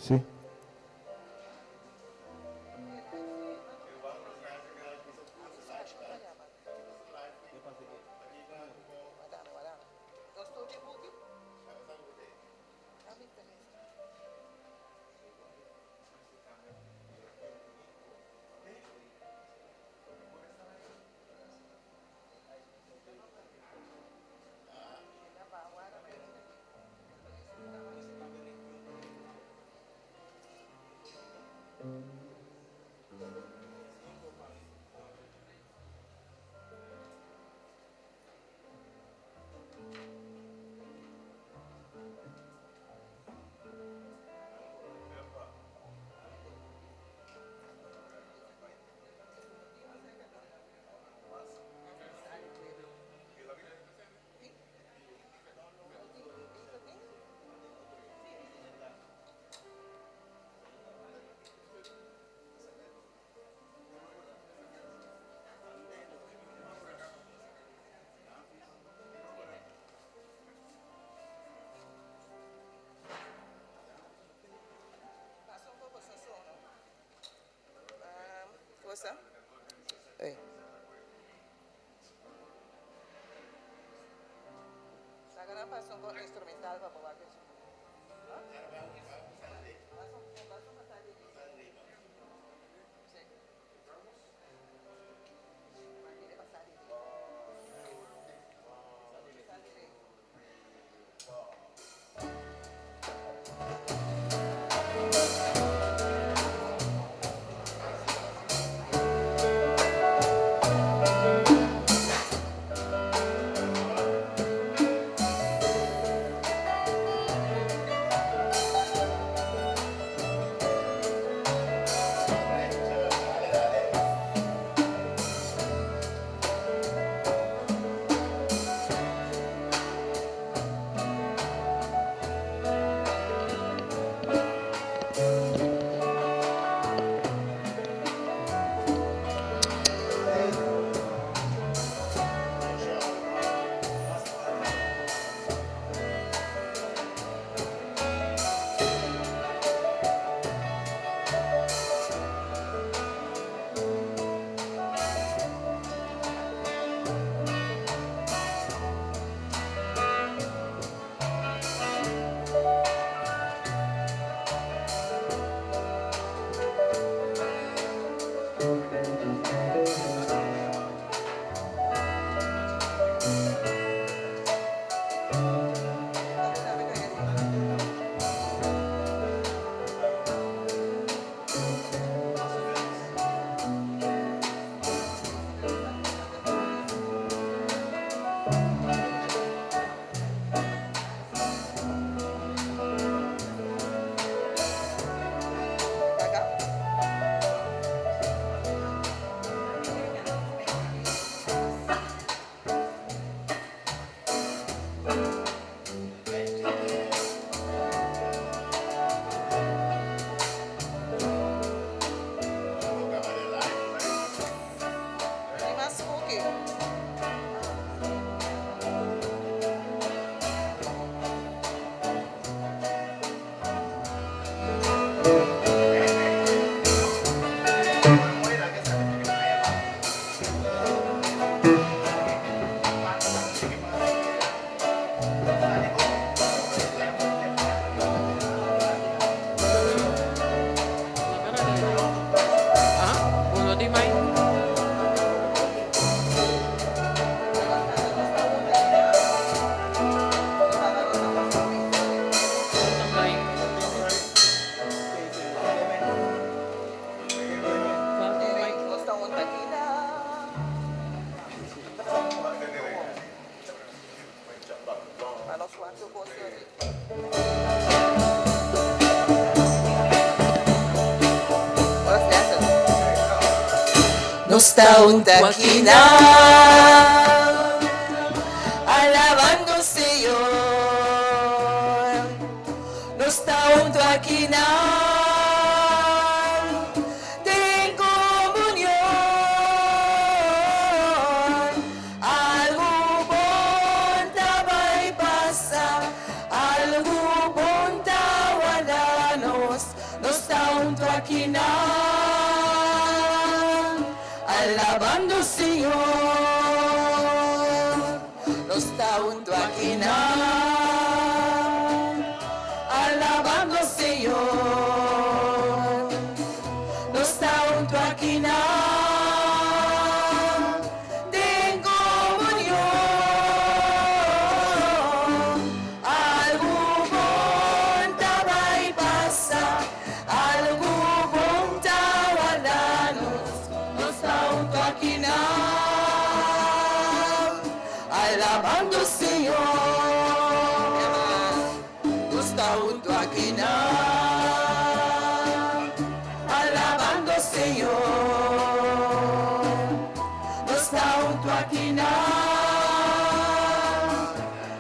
Sí. Nos ta hunto akinan, alabando Señor. Nos ta hunto akinan, den comunion. Algu bon ta bai pasa, algu bon ta warda nos. Nos ta hunto akinan, alabando Señor. Nos ta hunto akinan, alabando Señor. Nos ta hunto akinan, den comunion. Algu bon ta bai pasa, algu bon ta warda nos. Nos ta hunto akinan, alabando Señor. Nos ta hunto akinan, alabando Señor. Nos ta hunto akinan,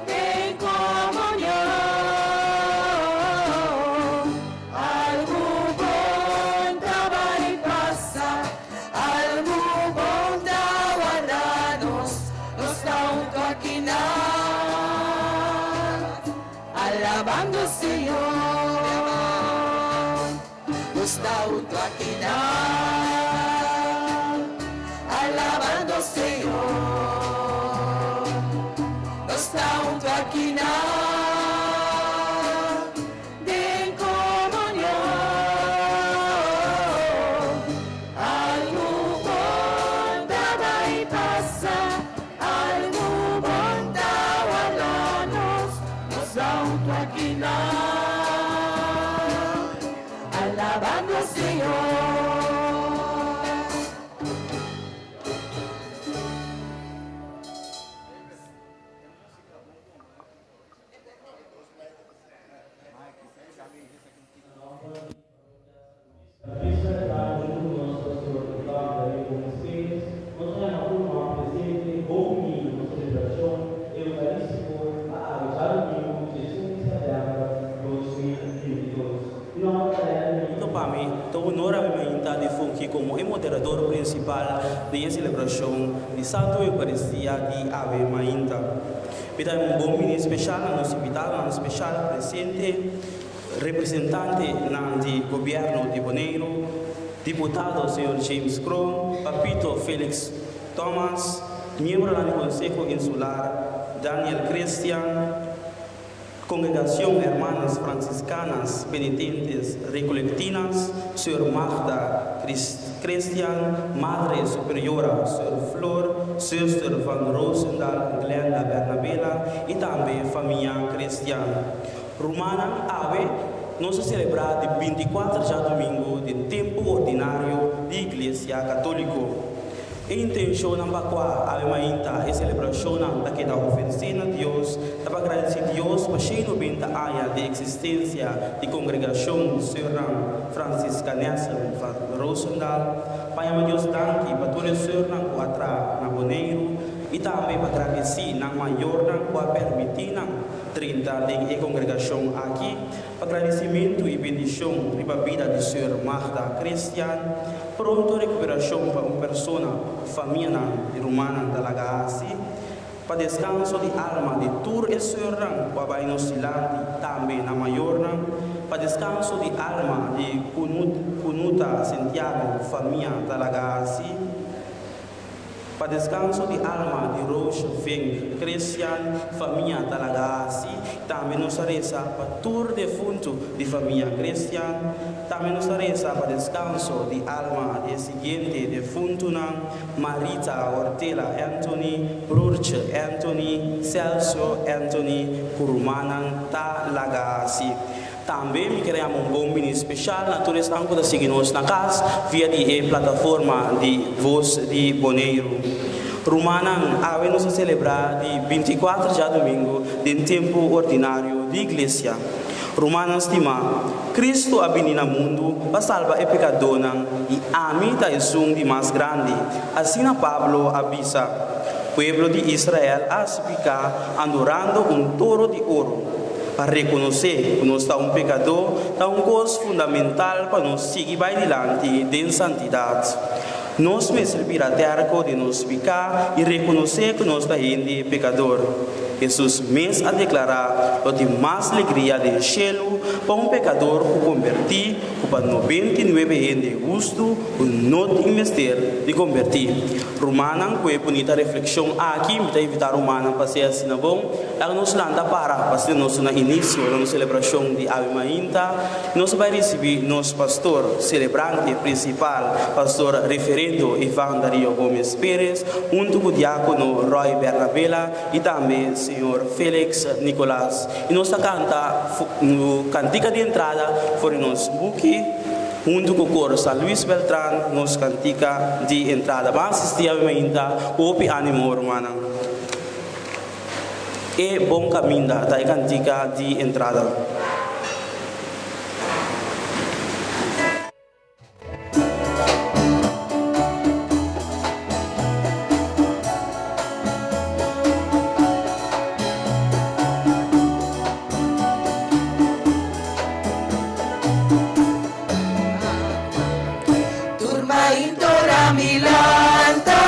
den comunion. Algu bon ta bai pasa, algu bon ta warda nos. Nos ta hunto akinan, alabando Señor. Nos ta hunto akinan, alabando Señor. Nos ta hunto akinan. hunto aki nan, alabando Señor. Misa ta huntu ku nos Pastor Ivan Darío Gómez Pérez. Nos ta yama tur ruman presente bon bini na nos selebrashon eukarístiko pa awe djadumingu 11 di sèptèmber 2022. Mi nòmber ta Daniel Benito. Pa mi ta un honor ami mainta di fungi komo e moderador prinsipal den e selebrashon di Santu Eukaristia di awe mainta. Mi ta un bon bini speshal na nos invitadonan speshal presente. Representantenan di Gobierno di Boneiru, Diputado señor James Kroon, Papito Felix Thomas, miembronan di Konseho Insular Daniel Christian, Kongregacion Hermanas Franciscanas Penitentes Recolectinas, Sor Magda Christian, Madre Superiora Sor Flor, Zuster van Roosendaal Glenda Bernabela y tambe famia Christian. Rumannan, awe nos a selebrá di bintikuater djadumingu di tempu ordinario di Iglesia Katóliko. E intenshonnan pa kua awe mainta e selebrashonnan ta keda ofresé na Dios ta pa gradisí Dios pa shei nobenta aña di eksistensia di Kongregashon Seurnan Fransiskanessen van Roosendaal, pa yama Dios danki pa tur e seurnan ku a traha na Boneiru i tambe pa gradisí nan mayornan ku a permití nan 30 den e kongregashon aki pa gradisimentu i bendishon riba bida di Seur Magda Christian. Pronto rekuperashon pa un persona, famianan i rumannan ta laga hasi, pa deskanso di alma di tur e seurnan ku a bai nos dilanti, tambe nan mayornan, pa deskanso di alma di Kunuta Santiago, famia ta laga hasi. Pa deskanso di alma di Roosje Vink Christian, famia ta laga hasi. Tambe nos ta resa pa tur defuntu di famia Christian. Tambe nos ta resa pa deskanso di alma di e siguiente defuntunan, Marita Ortela Anthony, Broertje Anthony, Celso Anthony ku rumannan ta laga hasi. Tambe mi kere yama un bon bini special na tur esnan ku ta sigui nos na kas via di e plataforma di Voz di Boneiru. Rumannan, awe nos a selebrá di 24 djadumingu den tempu ordinario di Iglesia. Rumannan stimá, Kristu a bini na mundu pa salba e pekadónan i ami ta esun di mas grandi, asina Pablo a bisa. Pueblo di Israel a hasi piká andorando un toro di oro. Pa rekonosé ku nos ta un pekadó ta un kos fundamental pa nos sigui bai dilanti den santidat. Nos mester bira tèrko di nos piká i rekonosé ku nos ta hende pekador. Hesus mes a deklará, Lo tin mas legria den shelu pa un pekador ku kombertí ku pa 99 hende hustu ku no tin mester di kombertí. Rumannan, ku e bunita reflekshon aki, mi ta invitá rumannan pa sea asina bon. Laga nos lanta para pa asina nos na inisio na nos selebrashon di awe mainta. Nos a bai risibí nos pastor selebrante prinsipal, Pastor Referendo Ivan Darío Gómez Pérez, huntu ku Diákono Roy Bernabela i tambe Señor Félix Nicolás. I nos ta kanta kantika di entrada for di nos buki huntu ku kor San Luis Beltrán, nos kantika di entrada. Ban asistí awe mainta ku hopi ánimo, rumannan. E bon kaminda ta e kantika di entrada. Tur maintora mi lanta,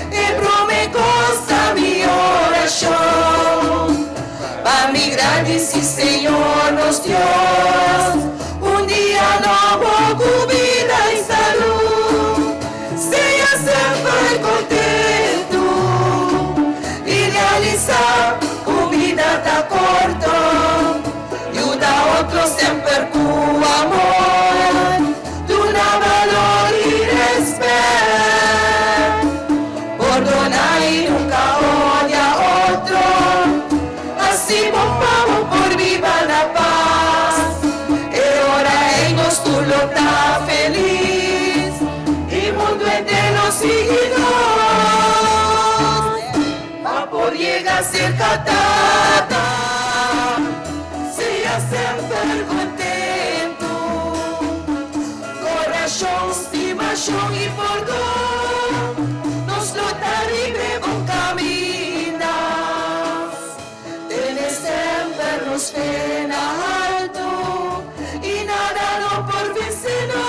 e prome kos ta mi orashon, pa mi gradisi Señor nos Dios, un dia nobo ku bida i salú. Sea semper kontentu i realisá ku bida ta korto. Yuda otro semper ku amor, duna balor i respet. Pordona i nunka odia otro, hasi bon pa bo. serka Tata, sea semper kontentu. Korashon, stimashon i pordon, nos lo ta riba e bon kaminda. Tene semper nos fe na haltu i nada no por vense nos.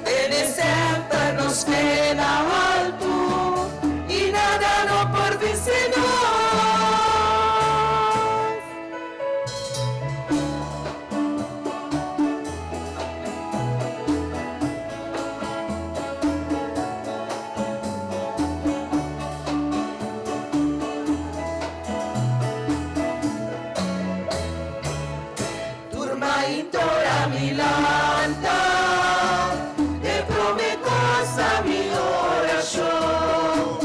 Tene semper nos fe na haltu i nada no por vense nos. Tur mainta ora mi lanta, e prome kos ta mi orashon,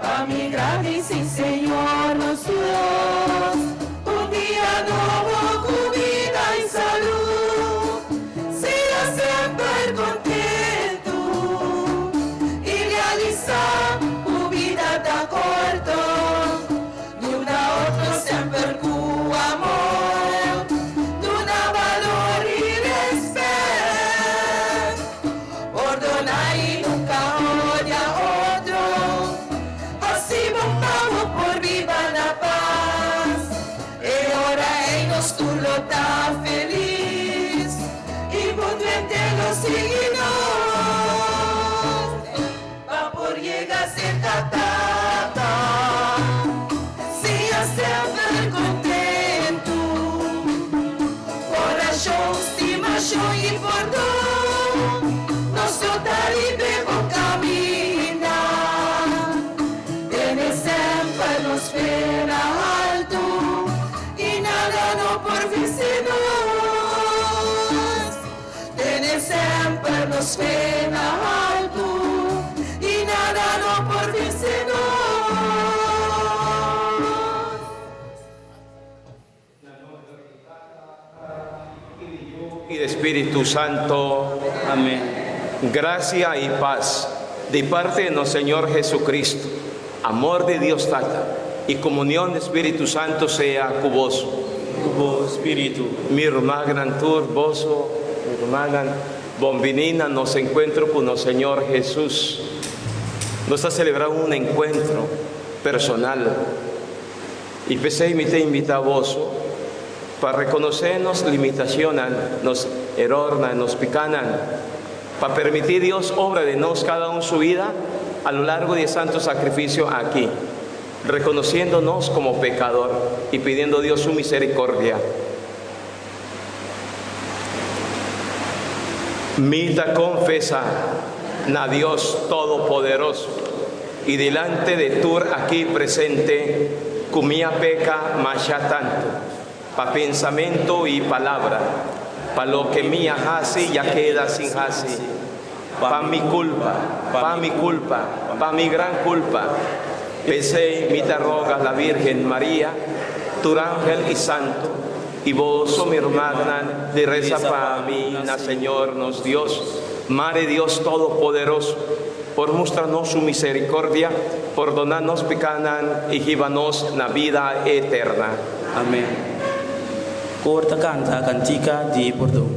pa mi gradisi Señor nos Dios, un dia nobo ku bida i salú. Sea semper kontentu i realisá ku bida ta korto. Duna otro semper ku amor, duna balor i rèspèt. Pordoná i nunka odia otro, hasi bon pa bo por biba na pas. E ora ei nos tur lo ta felis i mundu henter lo sigui nos pa por yega serka Tata. Sea semper kontentu, korashon, stimashon i pordon, nos lo ta riba e bon kaminda. Tene semper nos fe na haltu i nada no por vense nos. Tene semper nos fe na haltu i nada no por vense nos. Y de Espíritu Santo. Amén. Gracia y paz de parte de nuestro Señor Jesucristo, amor de Dios Tata y comunión de Espíritu Santo sea ku boso. Ku bo spiritu. Mi rumannan tur, boso, mi rumannan, bon biní na nos enkuentro ku nos Señor Jesús. Nos ta selebrá un enkuentro personal. I p'esei mi ta invitá boso pa rekonosé nos limitashonnan, nos erornan, nos pikánan, pa permití Dios obra den nos kada un su bida a lo largo di e santu sakrifisio aki, rekonosiendo nos komo pekador i pidiendo Dios su miserikordia. Mi ta konfesá na Dios Todopoderoso i dilante de tur aki presente ku mi a peka masha tantu, pa pensamentu i palabra, pa loke mi a hasi i a keda sin hasi, pa mi kulpa, pa mi kulpa, pa mi gran kulpa. P'esei mi ta roga la Virgen Maria, tur angel i santu, I boso, mi rumannan, di resa pa mi na Señor nos Dios. Mare Dios Todopoderoso por mustra nos su misericordia, pordona nos picanan i hiba nos na bida eterna. Amen. Koor ta kanta kantika di pordon.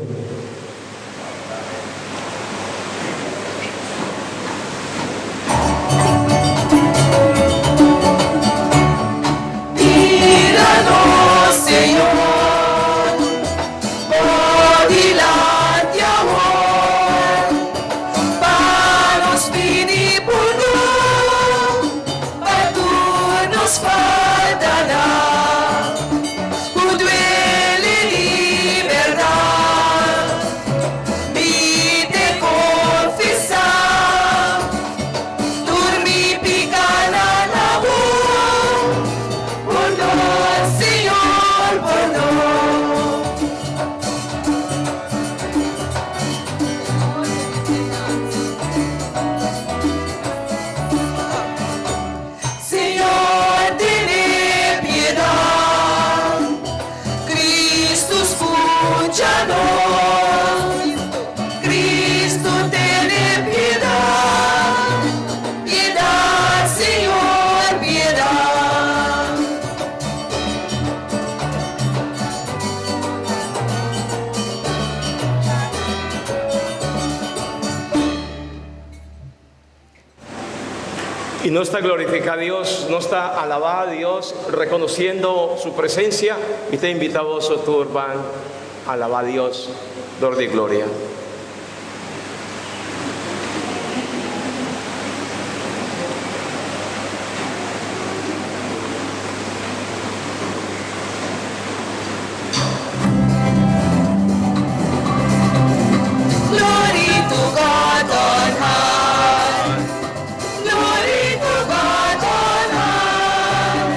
Mira nos, Señor, bo dilanti awor, pa nos pidi pordon pa tur nos faltanan. Ku duele di bèrdat, mi te konfesá. Tur mi pikánan na bo, pordon, Señor, pordon. Señor, tene piedad. Y no está glorifica a Dios, no está alabada a Dios, reconociendo su presencia. Y te invitamos a turban, alaba a Dios, dor de gloria. Glory to God on high. Glory to God on high.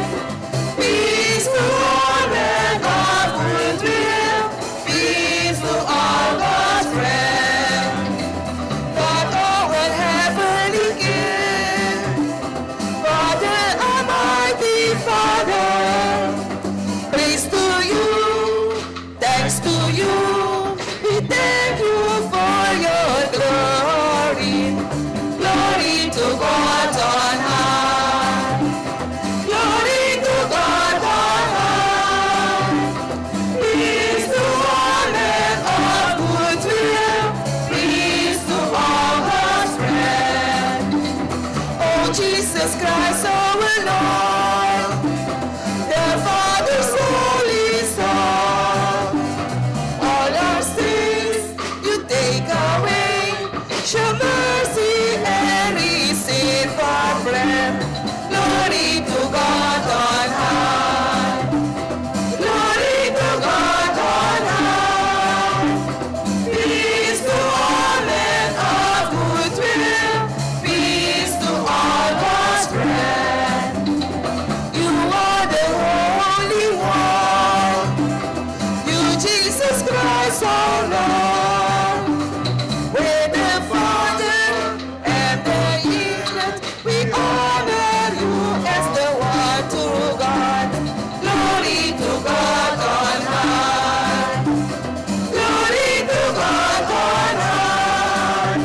Peace to all men of good will. Peace to all God's friends. God, our heavenly King. Father, Almighty Father. Praise to you, thanks to you. We thank you for your glory. Glory to God on high. Glory to God on high. Peace to all men of good will. Peace to all God's friends. Oh Jesus Christ, our Lord, the Father's holy Son. All our sins you take away. Show mercy and receive our prayer. Glory to God on high. Glory to God on high. Peace to all men of good will. Peace to all God's friends. You are the Holy One. You, Jesus Christ, our Lord. With the Father and the angels, we honor you as the one true God. Glory to God on high. Glory to God on high.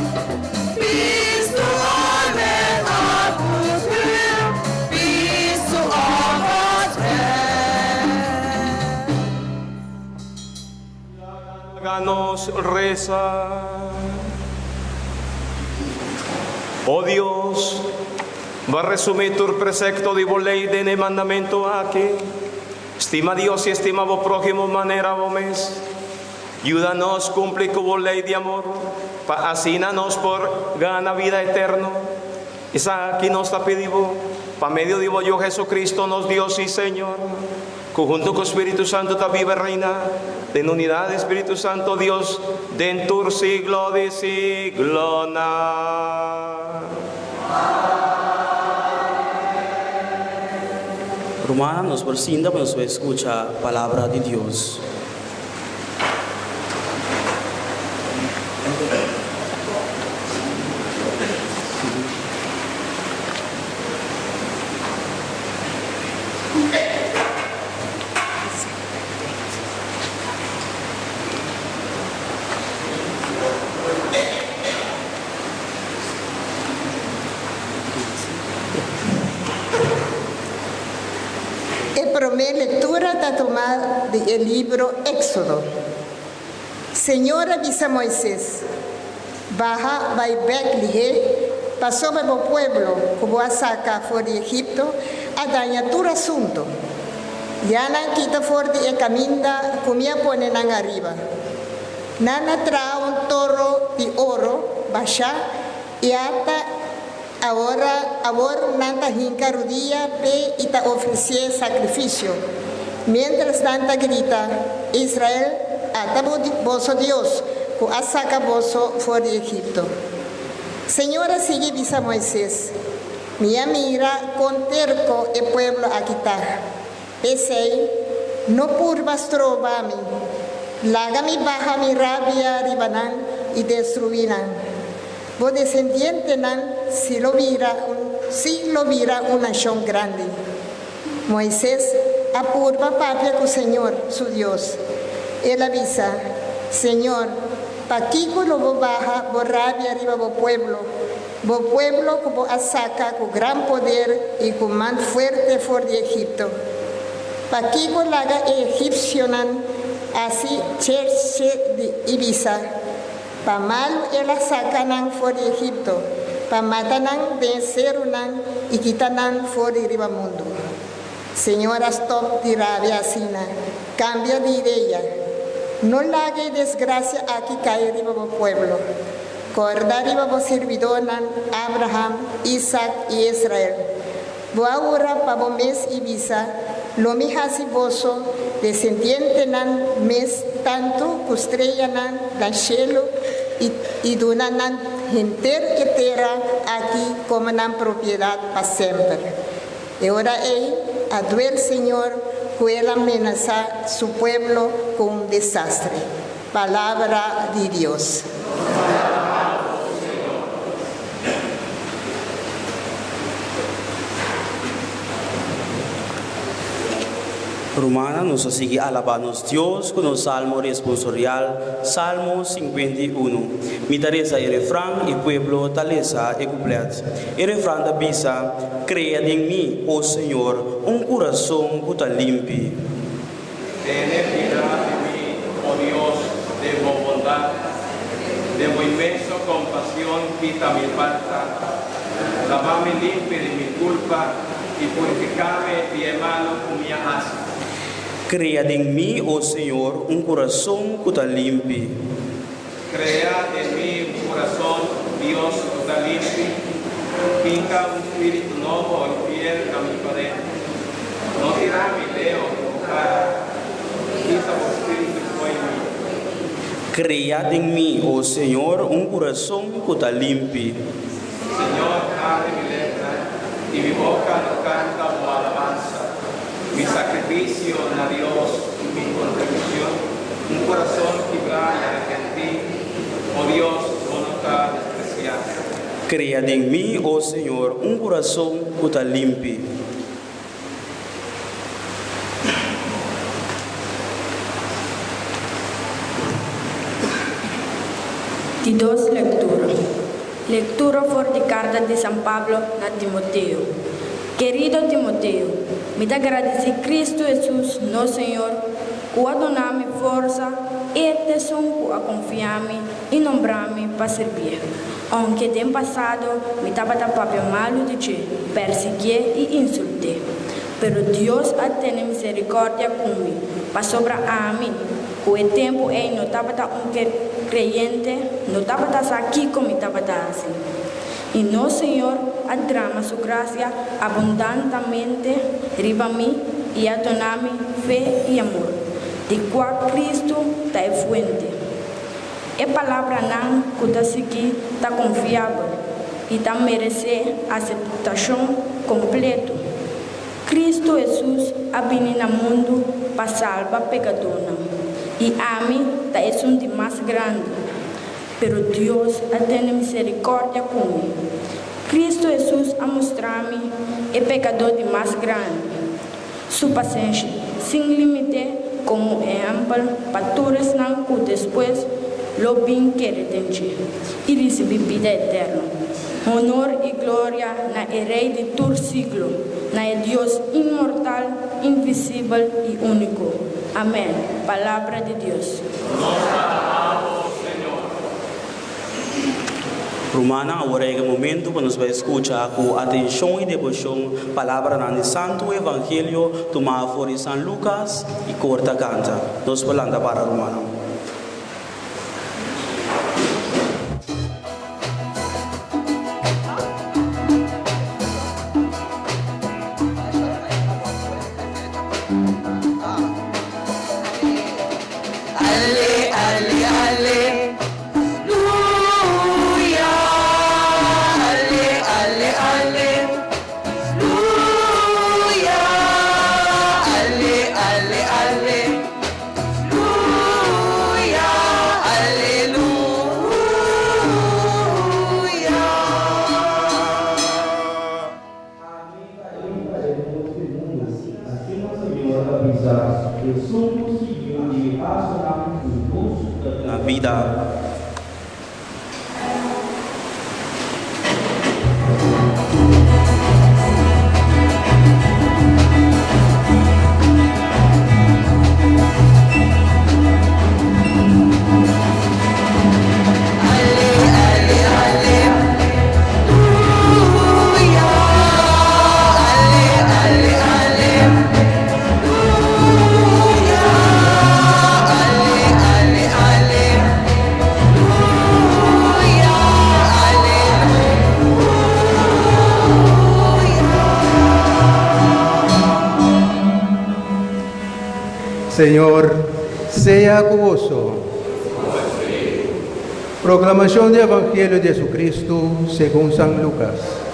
Peace to all men of good will. Peace to all God's friends. Háganos reza. Oh Dios, bo a resumí tur precepto di bo ley den e mandamento aki. Stima Dios y stima bo próhimo manera bo mes. Yuda nos cumpli cu bo ley di amor, pa asina nos por gana bida eterno. Esaki nos ta pidi bo, pa medio di bo Yiu Jesucristo, nos Dios y Señor, hunto cu Spirito Santo ta biba y reina, den unidad di Spirito Santo Dios, den tur siglo di siglonan. Rumannan, por sinta, nos bay scucha palabra di Dios. E prome lectura ta tuma di libro Exodo. Señor a bisa Moises, baha bay bek lihe, pasobra bo pueblo, cu bo a saca for di Egipto, a daña tur asunto. Ya nan a kita for di e caminda, cu mi a pone nan ariba. Nan a traha un toro di oro, basha, y hasta awor nan ta hinca rudia p'e y ta ofrece sacrificio. Mientras nan ta grita, Israel, ata boso Dios, cu a saca boso for di Egipto. Señor a sigui bisa Moises, mi a mira con terco e pueblo aki ta. P'esey, no purba stroba mi. Laga mi baha mi rabia riba nan y destrui nan. Bo descendientenan si lo bira un nacion grandi. Moises a purba papia cu Señor, su Dios. El a bisa, Señor, pakico lo bo baha bo rabia riba bo pueblo, bo pueblo cu bo a saca cu gran poder y cu man fuerte for di Egipto. Pakico laga e egipcionan haci cherche y bisa, pa malo el a saca nan for di Egipto. pa mata nan den e serunan i kita nan for di riba mundu. Señor a stòp di rabia asina, kambia di idea. No laga e desgrasia aki kai riba bo pueblo. Kòrda riba bo sirbidónan Abraham, Isak i Israel. Bo a hura pa bo mes i bisa, Lo mi hasi boso desendientenan mes tantu ku streanan na shelu i i duna nan henter e tera aki komo nan propiedat pa semper. E ora ei a duel Señor ku el a menasá su pueblo ku un desastre. Palabra di Dios. Rumannan, nos a sigui alabá nos Dios ku nos salmo responsorial, Salmo 51. Mi ta resa e refran i pueblo ta lesa e kuplet. E refran ta bisa, Krea den mi, o Señor, un kurason ku ta limpi. Tene piedad di mi, o Dios, den bo bondat, den bo inmenso compasion kita mi falta, laba mi limpi di mi culpa i purifica mi di e malu cu mi a haci. Crea den mi, o Señor, un curason cu ta limpi. Crea den mi un curason, Dios, cu ta limpi, hinca un spiritu nobo i fiel na mi paden. No tira mi leo di bo cara, kita bo spiritu fo'i mi. Crea den mi, o Señor, un curason cu ta limpi. Señor, abre mi lepnan, i mi boca lo canta bo alabansa. Mi sacrificio na Dios i mi contribucion, un corazon kibrá i arepentí, o Dios, bo no ta despreciá. Crea den mi, o Señor, un curason cu ta limpi. Di dos lectura. Lectura for di carta di San Pablo na Timoteo. Kerido Timoteo, mi ta gradisí Kristu Hesus, nos Señor, ku a duna mi forsa, E t'esun ku a konfia mi i nombra mi pa sirbié. Ounke den pasado mi tabata papia malu di dje, persiguié i insult'é. Pero Dios a tene miserikòrdia ku mi, pasobra ami, ku e tempu ei no tabata un kreyente, no tabata sa kiko mi tabata hasi. I nos Señor a drama su gracia abundantamente riba mi i a duna mi fe i amor, di cua Cristo ta e fuente. E palabranan cu ta sigui ta confiabel i ta merecé aceptacion completo, Cristo Jesus a bini na mundu pa salba pecadónan, i ami ta esun di mas grandi. Pero Dios a tene miserikòrdia ku mi. Kristu Hesus a mustra mi, e pekadó di mas grandi, su pasenshi sin límite komo ehèmpel pa tur esnan ku despues lo bin kere den dje i risibí bida eterno. Honor i gloria na e Rei di tur siglo, na e Dios inmortal, invisibel i úniko. Amèn. Palabra di Dios. Nos ta alabá bo, Señor. Rumannan, awor a yega e momento pa nos bai skucha ku atenshon i deboshon palabranan di Santu Evangelio tumá for di San Lukas i korta kanta. Nos por lanta para, rumannan. Ale, ale, ale, luya. Ale, ale, ale, luya. Ale, ale, ale, luya. Aleluya. Ami ta entra den nos di mundu, asina Señor ta bisa, esun ku sigui di mi pasonan ku lus ta duna bida. Ale, ale, ale. Señor sea ku boso. Proklamashon di Evangelio di Jesucristo segun San Lukas.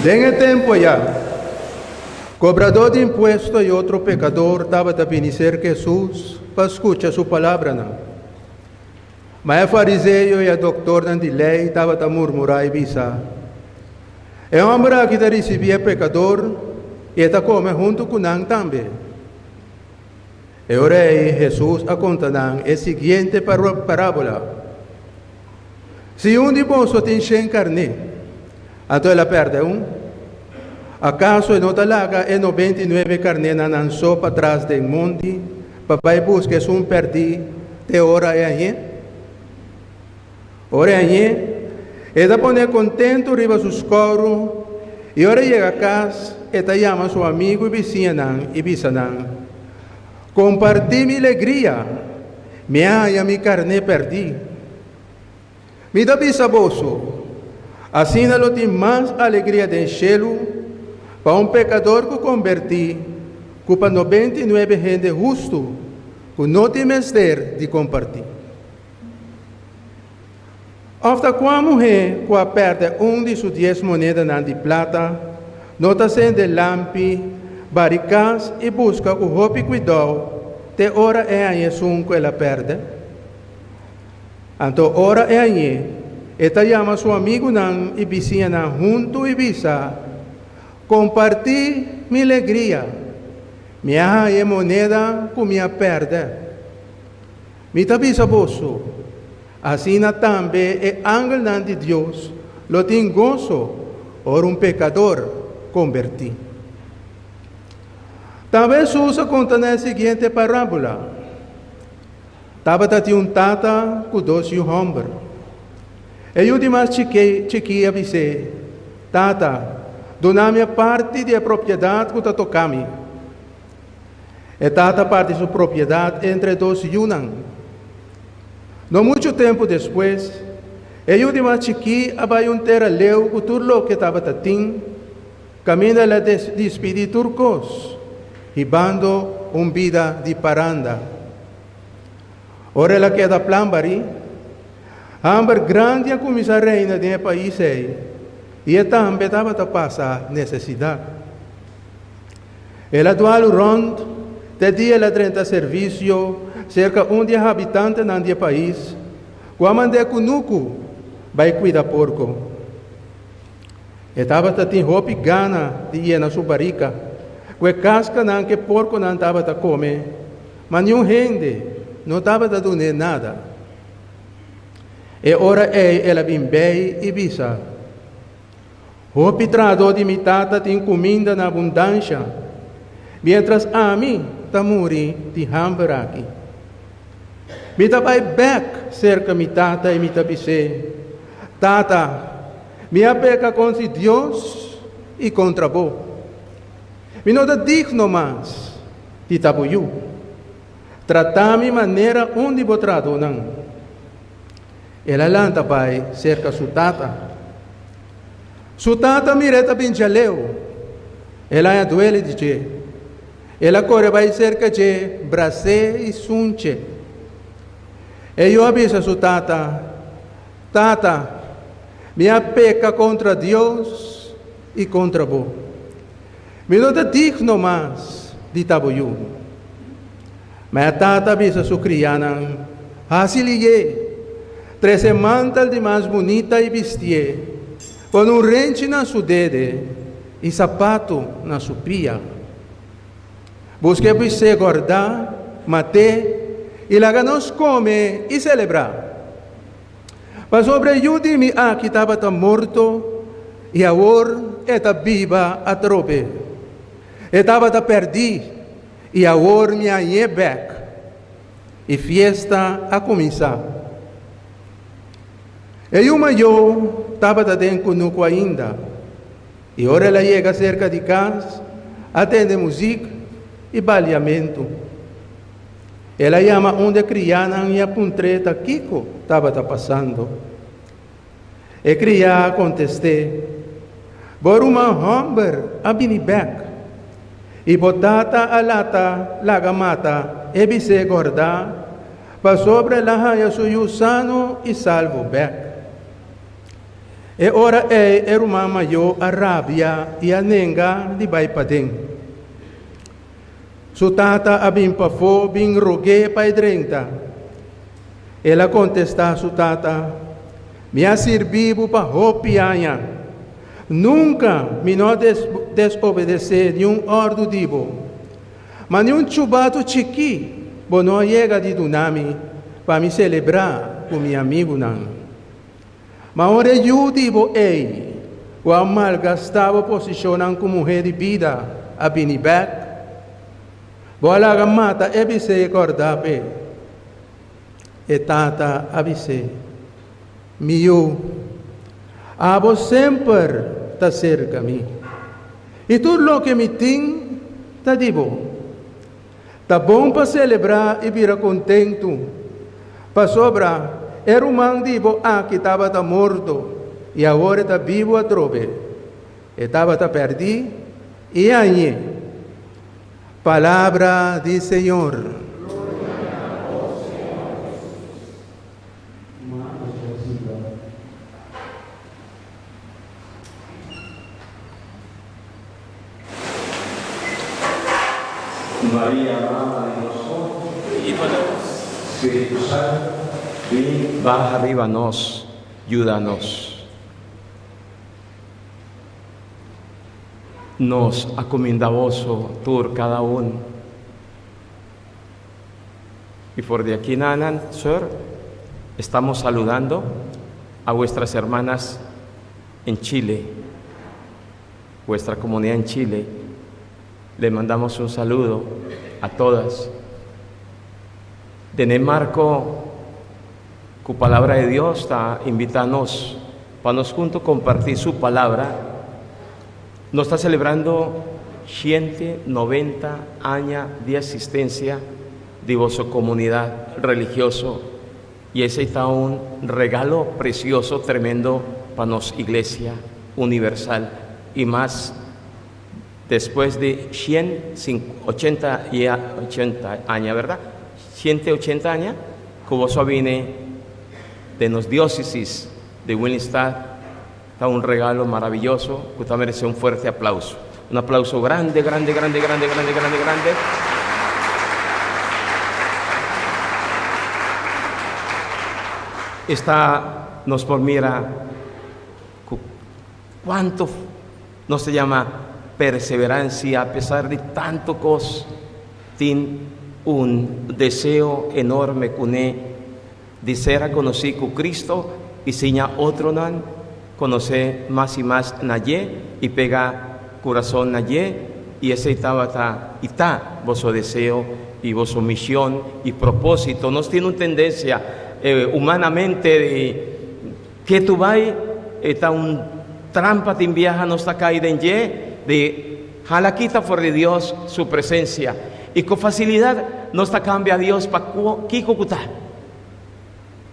Den e tempu ayá, kobradó di impuesto i otro pekador tabata bini serka Hesus pa skucha su palabranan. Ma e fariseo i e doktornan di lei tabata murmurá i bisa, E hòmber aki ta risibí e pekador i e ta kome huntu ku nan tambe. E ora ei Hesus a konta nan e siguiente parábola, Si un di boso tin shen karné, anto el a pèrdè un, akaso e no ta laga e 99 karnénan nan so patras den mondi pa bai buska esun pèrdí te ora e hañ'é? Ora e hañ'é, e ta pon'é kontentu riba su skòru, i ora e yega kas, e ta yama su amigu i bisiñanan i bisa nan, Kompartí mi legria, mi a haña mi karné pèrdí. Mi ta bisa boso, asina lo tin mas alegria den shelu pa un pekador ku kombertí ku pa 99 hende hustu ku no tin mester di kompartí. Òf ta kua muhé ku a pèrdè un di su dies monedanan di plata no ta sende lampi, bari kas i buska ku hopi kuidou te ora e haña esun ku el a pèrdè? Anto ora e hañ'é, e ta yama su amigunan i bisiñanan huntu i bisa, Kompartí mi legria, mi a haña e moneda ku mi a pèrdè. Mi ta bisa boso, asina tambe e angelnan di Dios lo tin goso ora un pekador kombertí. Tambe Hesus a konta nan e siguiente parábola, Tabata tin un tata ku dos yu hòmber. E yu di mas chikí a bis'é, Tata, duna mi e parti di e propiedat ku ta toka mi. E tata parti su propiedat entre e dos yunan. No muchu tempu despues, e yu di mas chikí a bai un tera leu ku tur loke tabata tin, kaminda el a dispidí tur kos, hibando un bida di paranda. Ora el a keda plan barí, hamber grandi a kuminsá reina den e pais ei, i e tambe tabata pasa nesesidat. El a dualu rònt te dia el a drenta servisio serka un di e habitantenan di e pais ku a mand'é kunuku bai kuida porko. E tabata tin hopi gana di yena su barika ku e kaskanan ku e porkonan tabata kome, ma niun hende no tabata dun'é nada. E ora ei el a bin bei i bisa, Hopi trahadó di mi tata tin kuminda na abundansha, miéntras ami ta muri di hamber aki. Mi ta bai bèk serka mi tata i mi ta bis'é, Tata, mi a peka kontra Dios i kontra bo. Mi no ta digno mas di ta bo yu. Trata mi manera un di bo trahadónan. El a lanta bai serka su tata. Su tata mir'é ta bin djaleu. El a haña duele di dje. El a kore bai serka dje, bras'é i sunch'é. E yu a bisa su tata, Tata, mi a peka kontra Dios i kontra bo. Mi no ta digno mas di ta bo yu. Ma e tata a bisa su krianan, Hasi liyé, trese mantel di mas bunita i bistié, pone un renchi na su dede i sapatu na su pia. Busk'é bisé gòrdá, mat'é, i laga nos kome i selebrá. Pasobra e yu di mi aki tabata morto i awor e ta biba atrobe. E tabata pèrdí i awor mi a hañ'é bèk. E fiesta a kuminsá. E yu mayó tabata den kunuku ainda, i ora el a yega serka di kas, a tende muzik i baliamentu. El a yama un di e kriánan i a puntr'é ta kiko tabata pasando. E kriá a kontest'é, Bo ruman hòmber a bini bèk, i bo tata a lata laga mata e bis'é gòrdá, pasobra el a haña su yu sano i salvo bèk. E ora ei e ruman mayó a rabia i a nenga di bai paden. Su tata a bin pafó bin rog'é pa e drenta. El a kontestá su tata, Mi a sirbí bo pa hopi aña. Nunka mi no a desobedesé niun òrdu di bo. Ma niun chubatu chikí bo no a yega di duna mi pa mi selebrá ku mi amigunan. Ma ora e yu di bo ei, ku a malgastá bo posishonnan ku muhé di bida, a bini bèk, bo a laga mata e bis'é kòrdá p'e. E tata a bis'é, Mi yu, abo semper ta serka mi, i tur loke mi tin ta di bo. Ta bon pa selebrá i bira kontentu, pasobra e ruman di bo aki tabata morto i awor e ta bibu atrobe. E tabata pèrdí i a hañ'é. Palabra di Señor. Maria, Mama di nos Pidi pa nos. Spiritu Santu, bin baha riba nos, yuda nos. Nos a kuminda boso tur kada un. Y for di aki nanan, Sir, estamos saludando a vuestras hermanas en Chile, vuestra comunidad en Chile. Le mandamos un saludo a todas. Den e marco cu Palabra de Dios ta invita nos pa nos hunto comparti su Palabra, nos ta celebrando 190 aña di existencia di boso comunidad religioso y esey ta un regalo precioso tremendo pa nos Iglesia universal y mas despues di 180 y 80 aña, verdad? 180 aña cu boso a bini den nos diocesis di Willemstad ta un regalo maravilloso cu ta merece un fuerte aplauso. Un aplauso grande, grande, grande, grande, grande, grande, grande. Esta nos por mira cu cuanto nos ta yama perseverancia a pesar di tanto cos tin un deseo enorme cune di ser a conoci cu Cristo y siña otronan conoce mas y mas na dje y pega curason na dje y esey tabata y ta boso deseo y boso mision y proposito. Nos tin un tendencia humanamente di ke tu bay e ta un trampa tin biaha nos ta cay den dje di hala kita for di Dios su presencia y cu facilidad nos ta cambia Dios pa kico cu ta.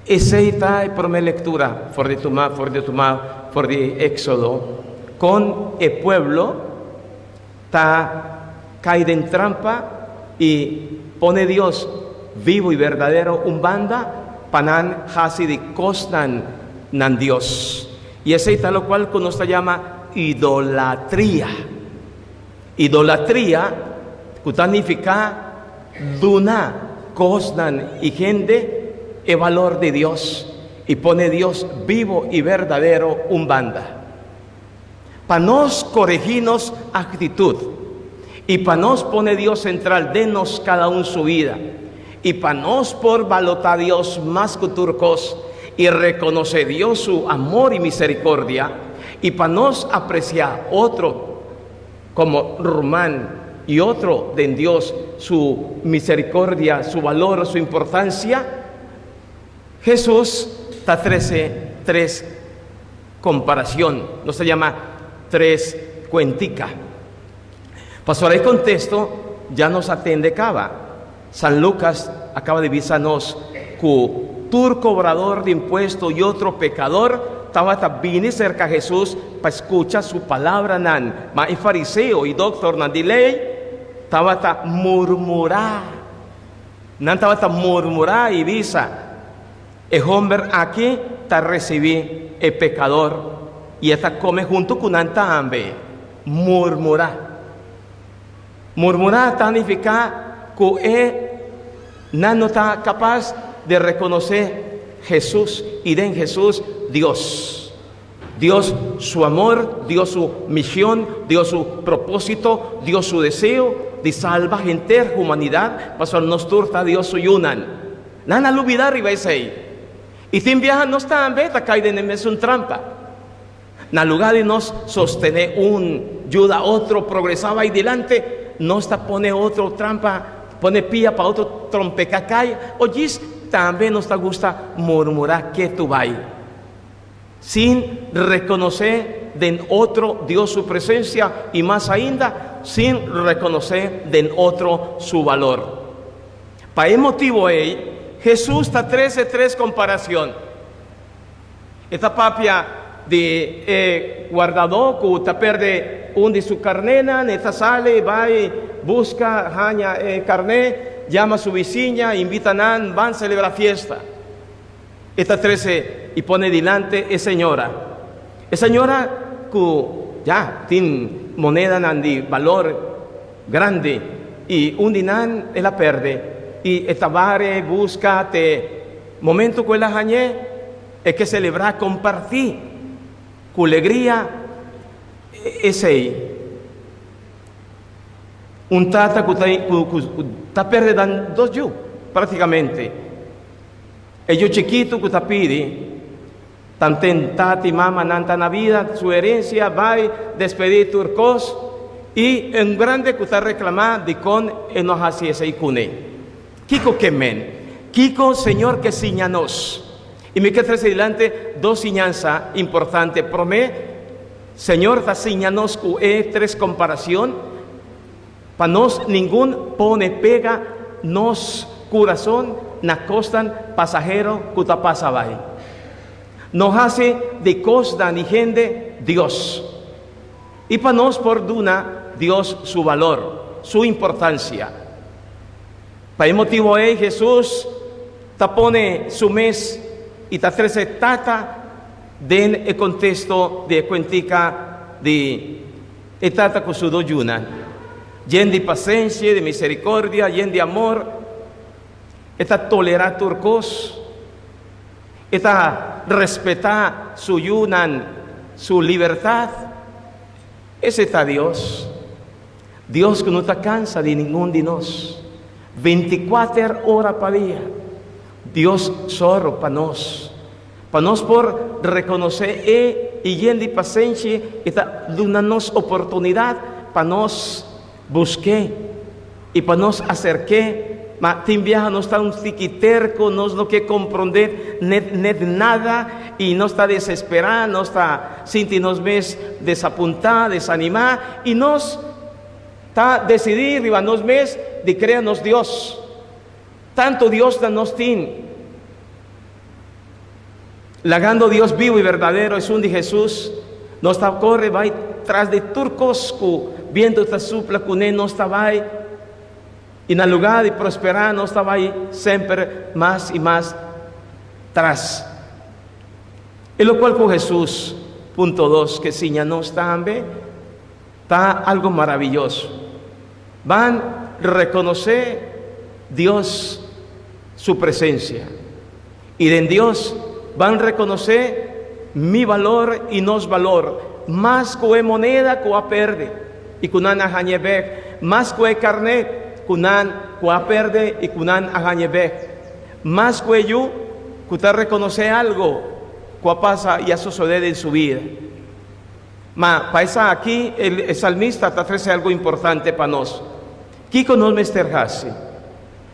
Esey ta e prome lectura for di tuma for di tuma for di Exodo con e pueblo ta cay den trampa y pone Dios vivo y berdadero un banda pa nan haci di cosnan nan Dios. Y esey ta locual cu nos ta yama idolatria. Idolatria cu ta nifica duna cosnan y hende e balor di Dios y pone Dios bibo y berdadero un banda. Pa nos coregi nos actitud y pa nos pone Dios central den nos cada un su vida y pa nos por balota Dios mas cu tur cos y reconoce Dios su amor y misericordia y pa nos aprecia otro como ruman y otro den Dios su misericordia, su valor, su importancia, Jesús ta trece. Tres komparashon, nos ta yama tres kuentika. Pasobra e kontesto ya nos a tende kaba. San Lukas a kaba di bisa nos ku tur kobrador di impuesto i otro pekador tabata bini serka Hesus pa skucha su palabranan, ma e fariseo i doktornan di lei tabata murmurá. Nan tabata murmurá i bisa, E homber aki ta risibí e pekador i e ta kome huntu ku nan tambe. Murmurá. Murmurá ta nifiká ku e nan no ta kapas di rekonosé Hesus i den Hesus Dios. Dios su amor, Dios su mishon, Dios su propósito, Dios su deseo di salba henter humanidat, pasobra nos tur ta Dios su yunan. Nan a lubidá riba esei. I tin biaha nos tambe ta kai den e mesun trampa. Na lugá di nos sostené un, yuda otro progresá bai dilante, nos ta pone otro trampa, pone pia pa otro trompeká kai, o djis tambe nos ta gusta murmurá ketu bai, sin rekonosé den otro Dios su presensia i mas ainda, sin rekonosé den otro su balor. Pa e motibu ei, Hesus ta trese tres komparacion. E ta papia di e wardadó ku ta pèrdè un di su karnénan, e ta sali bai buska haña e karné, yama su bisiña, invita nan ban selebrá fiesta. E ta trese i pone dilanti e señora. E señora ku ya tin monedanan di balor grandi i un di nan el a pèrdè i e ta bare buska te Momento ku el a hañ'é, e ke selebrá kompartí ku legria esei. Un tata ku ta ku ta pèrdè dan dos yu práktikamente. E yu chikitu ku ta pidi tanten tata i mamanan ta na bida su herensia bai despedí tur kos i un grande ku ta reklamá dikon e no hasi esei kuné. Kiko ke men? Kiko Señor ke siña nos? I mi ke trese dilanti dos siñansa importante. Promé, Señor ta siña nos ku e tres komparacion pa nos ningun pone pega nos kurason na kosnan pasahero ku ta pasa bai. No hasi di kosnan di hende Dios. I pa nos por duna Dios su balor, su importancia. Pa e motibu ei Hesus ta pone su mes i ta trese Tata den e kontesto di e kuentika di e tata ku su dos yunan. Yen di pasensia, di miserikordia, yen di amor, e ta tolerá tur kos, e ta respetá su yunan su libertat. Ese ta Dios. Dios ku no ta kansa di ningun di nos. Bintikuater ora pa dia, Dios sòru pa nos, pa nos por rekonosé E i yen di pasenshi E ta duna nos oportunidat pa nos busk'é i pa nos aserk'é. Ma tin biaha nos ta un tiki terko, nos no ke komprondé net net nada i nos ta desesperá, nos ta sinti nos mes desapuntá, desanimá i nos ta desidí riba nos mes di krea nos Dios. Tantu Diosnan nos tin. Lagando Dios bibu i berdadero esun di Hesus, nos ta kore bai tras di tur kos ku bientu ta supla kuné, nos ta bai. I na lugá di prosperá nos ta bai semper mas i mas tras. E lokual ku Hesus, punto dos, ke siña nos tambe ta algu maraviyoso. Ban rekonosé Dios su presensia. I den Dios ban rekonosé mi balor i nos balor, mas ku e moneda ku a perde i ku nan a hañ'é bèk, mas ku e karné ku nan ku a perde i ku nan a hañ'é bèk, mas ku e yu ku ta rekonosé algu ku a pasa i a sosodé den su bida. Ma pa esaki e salmista ta trese algu importante pa nos. Kiko nos mester hasi?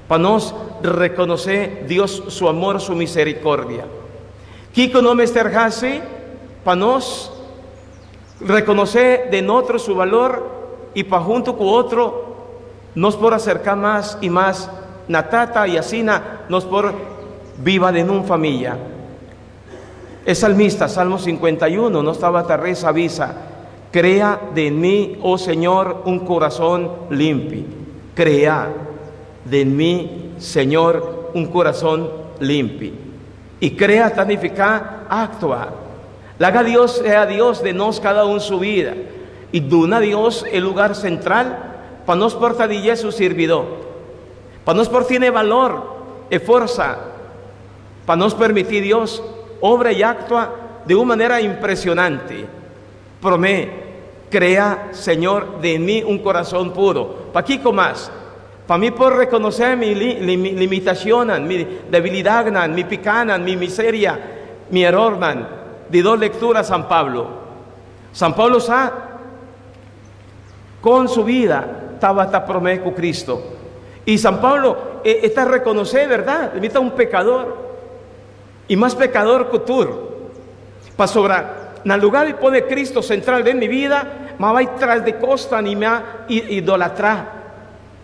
Pa nos rekonosé Dios su amor, su miserikordia. Kiko nos mester hasi pa nos rekonosé den otro su balor i pa huntu ku otro nos por aserká mas i mas na Tata i asina nos por biba den un famia? E salmista, Salmo 51, nos tabata resa bisa, Krea den mi, o Señor, un kurason limpi. Krea den mi, Señor, un kurason limpi. I krea ta nifiká aktua. Laga Dios sea Dios den nos kada un su bida i duna Dios e lugar sentral pa nos por ta di dje su sirbidó, pa nos por tine balor e forsa pa nos permití Dios obra i aktua di un manera impresionante. Promé, krea, Señor, den mi un kurason puro. Pakiko mas? Pa mi por rekonosé mi limitashonnan, mi debilidatnan, mi pikánan, mi miseria, mi erornan. Di dos lektura San Pablo. San Pablo sa kon su bida tabata promé ku Kristu. I San Pablo e ta rekonosé, bèrdat, mi ta un pekador. I mas pekador ku tur. Pasobra na lugá di pone Kristu sentral den mi bida, m'a bai tras di kosnan i mi a idolatrá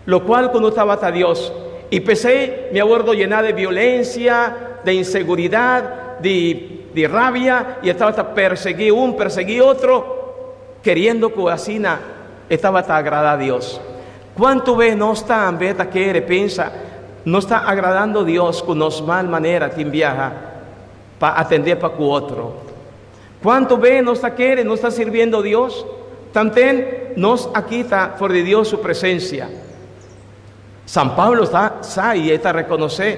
lokual ku no tabata Dios. I p'esei mi a wòrdu yená di violensia, di inseguridat, di rabia, i e tabata persiguí un, persiguí otro, keriendo ku asina e tabata agradá Dios. Cuanto bes nos tambe ta kere pensa nos ta agradando Dios cu nos mal manera tin biaha pa atende pa cu otro? Cuanto bes nos ta kere nos ta sirbiendo Dios tanten nos a kita for di Dios su presencia? San Pablo ta sa y e ta reconoce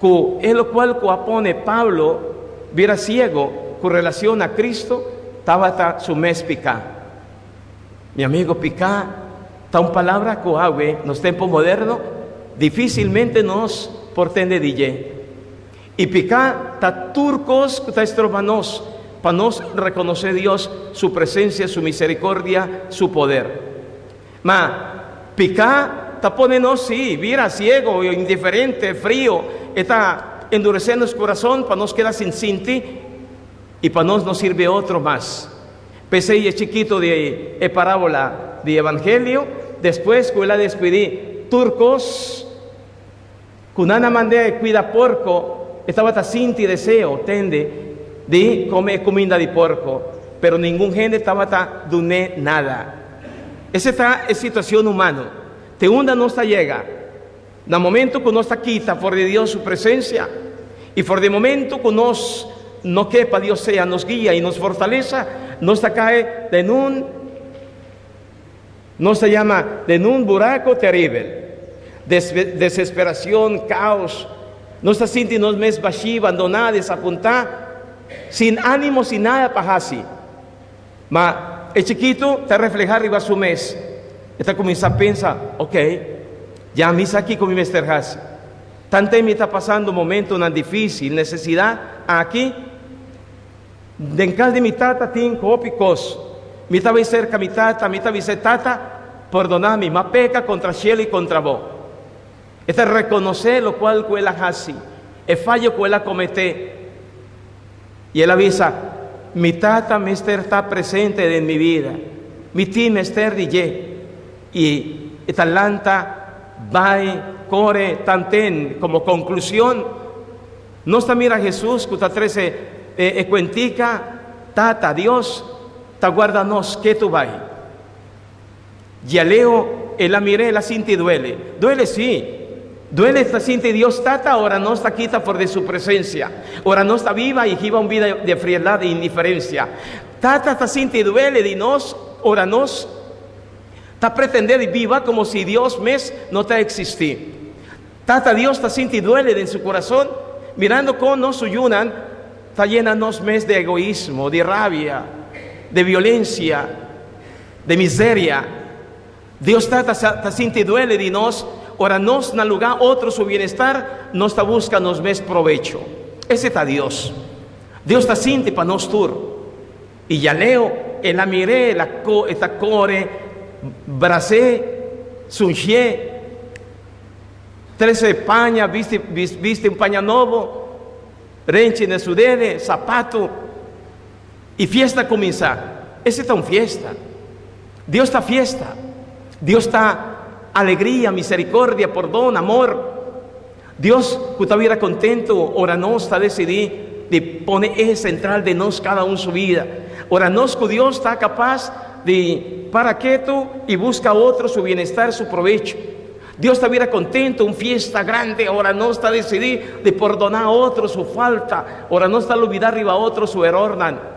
cu e locual cu a pone Pablo bira ciego cu relacion na Cristo tabata su mes pica. Mi amigo, piká ta un palabra ku awe nos tempu moderno difísilmente nos por tende di dje. I piká ta tur kos ku ta estroba nos pa nos rekonosé Dios, su presensia, su miserikordia, su poder. Ma piká ta pone nos, sí, bira siego, indiferente, frio, e ta enduresé nos kurason pa nos keda sin sinti i pa nos no sirbi otro mas. P'esei e chikito di e parábola di Evangelio, despues ku el a despidí tur kos ku nan a mand'é e kuida porko, e tabata sinti deseo, tende, di kome e kuminda di porko, pero ningun hende tabata dun'é nada. Ese ta e situashon humano, te unda nos ta yega na momento ku nos ta kita for di Dios su presensia i for di momento ku nos no ke pa Dios sea nos guia i nos fortalesa, nos ta kai den un, nos ta yama den un buraco teribel, desesperacion, caos, nos ta sinti nos mes bashí, bandoná, desapuntá, sin ánimo, sin nada pa hasi. Ma e chikitu ta reflehá riba su mes. E ta kuminsá pensa, Ok, ya mi sa kiko mi mester hasi. Tante mi ta pasando momentunan difísil, nesesidat, aki den kas di mi tata tin hopi kos. Mi ta bai serka mi tata, mi ta bis'é, Tata, pordoná mi, m'a peka kontra shelu i kontra bo. E ta rekonosé lokual ku el a hasi, e fayo ku el a kometé. I el a bisa, Mi tata mester ta presente den mi bida. Mi tin mester di dje. I e ta lanta bai kore tanten. Komo konklushon, nos ta mira Hesus ku ta trese e kuentika, Tata, Dios, ta guarda nos ketu bai. Djaleo el a mir'é, el a sinti duele. Duele sí. Duele ta sinti Dios Tata ora nos ta kita for di su presencia, ora nos ta biba i hiba un bida di frialdad i indiferencia. Tata ta sinti duele di nos ora nos ta pretendé di biba como si Dios mes no ta existí. Tata Dios ta sinti duele den su corazon mirando con nos su yunan ta yena nos mes di egoismo, di rabia, di violencia. De miseria. Dios Tata sa ta sinti duele di nos ora nos na lugá otro su bienestar nos ta buska nos mes probecho. Ese ta Dios. Dios ta sinti pa nos tur. I ya leo el a mir'é, el a ko e ta kore, bras'é, sunchié, trese paña, bisti bisti un paña nobo. Renchi na su dede, sapato i fiesta a kuminsá. Esei ta un fiesta. Dios ta fiesta. Dios ta alegria, misericordia, pordon, amor. Dios ku ta bira kontentu ora nos ta desidí di pone e sentral den nos kada un su bida. Ora nos ku Dios ta kapas di para ketu i buska otro su bienestar, su probecho. Dios ta bira kontentu, un fiesta grandi ora nos ta desidí di pordoná otro su falta, ora nos ta lubidá riba otro su erornan.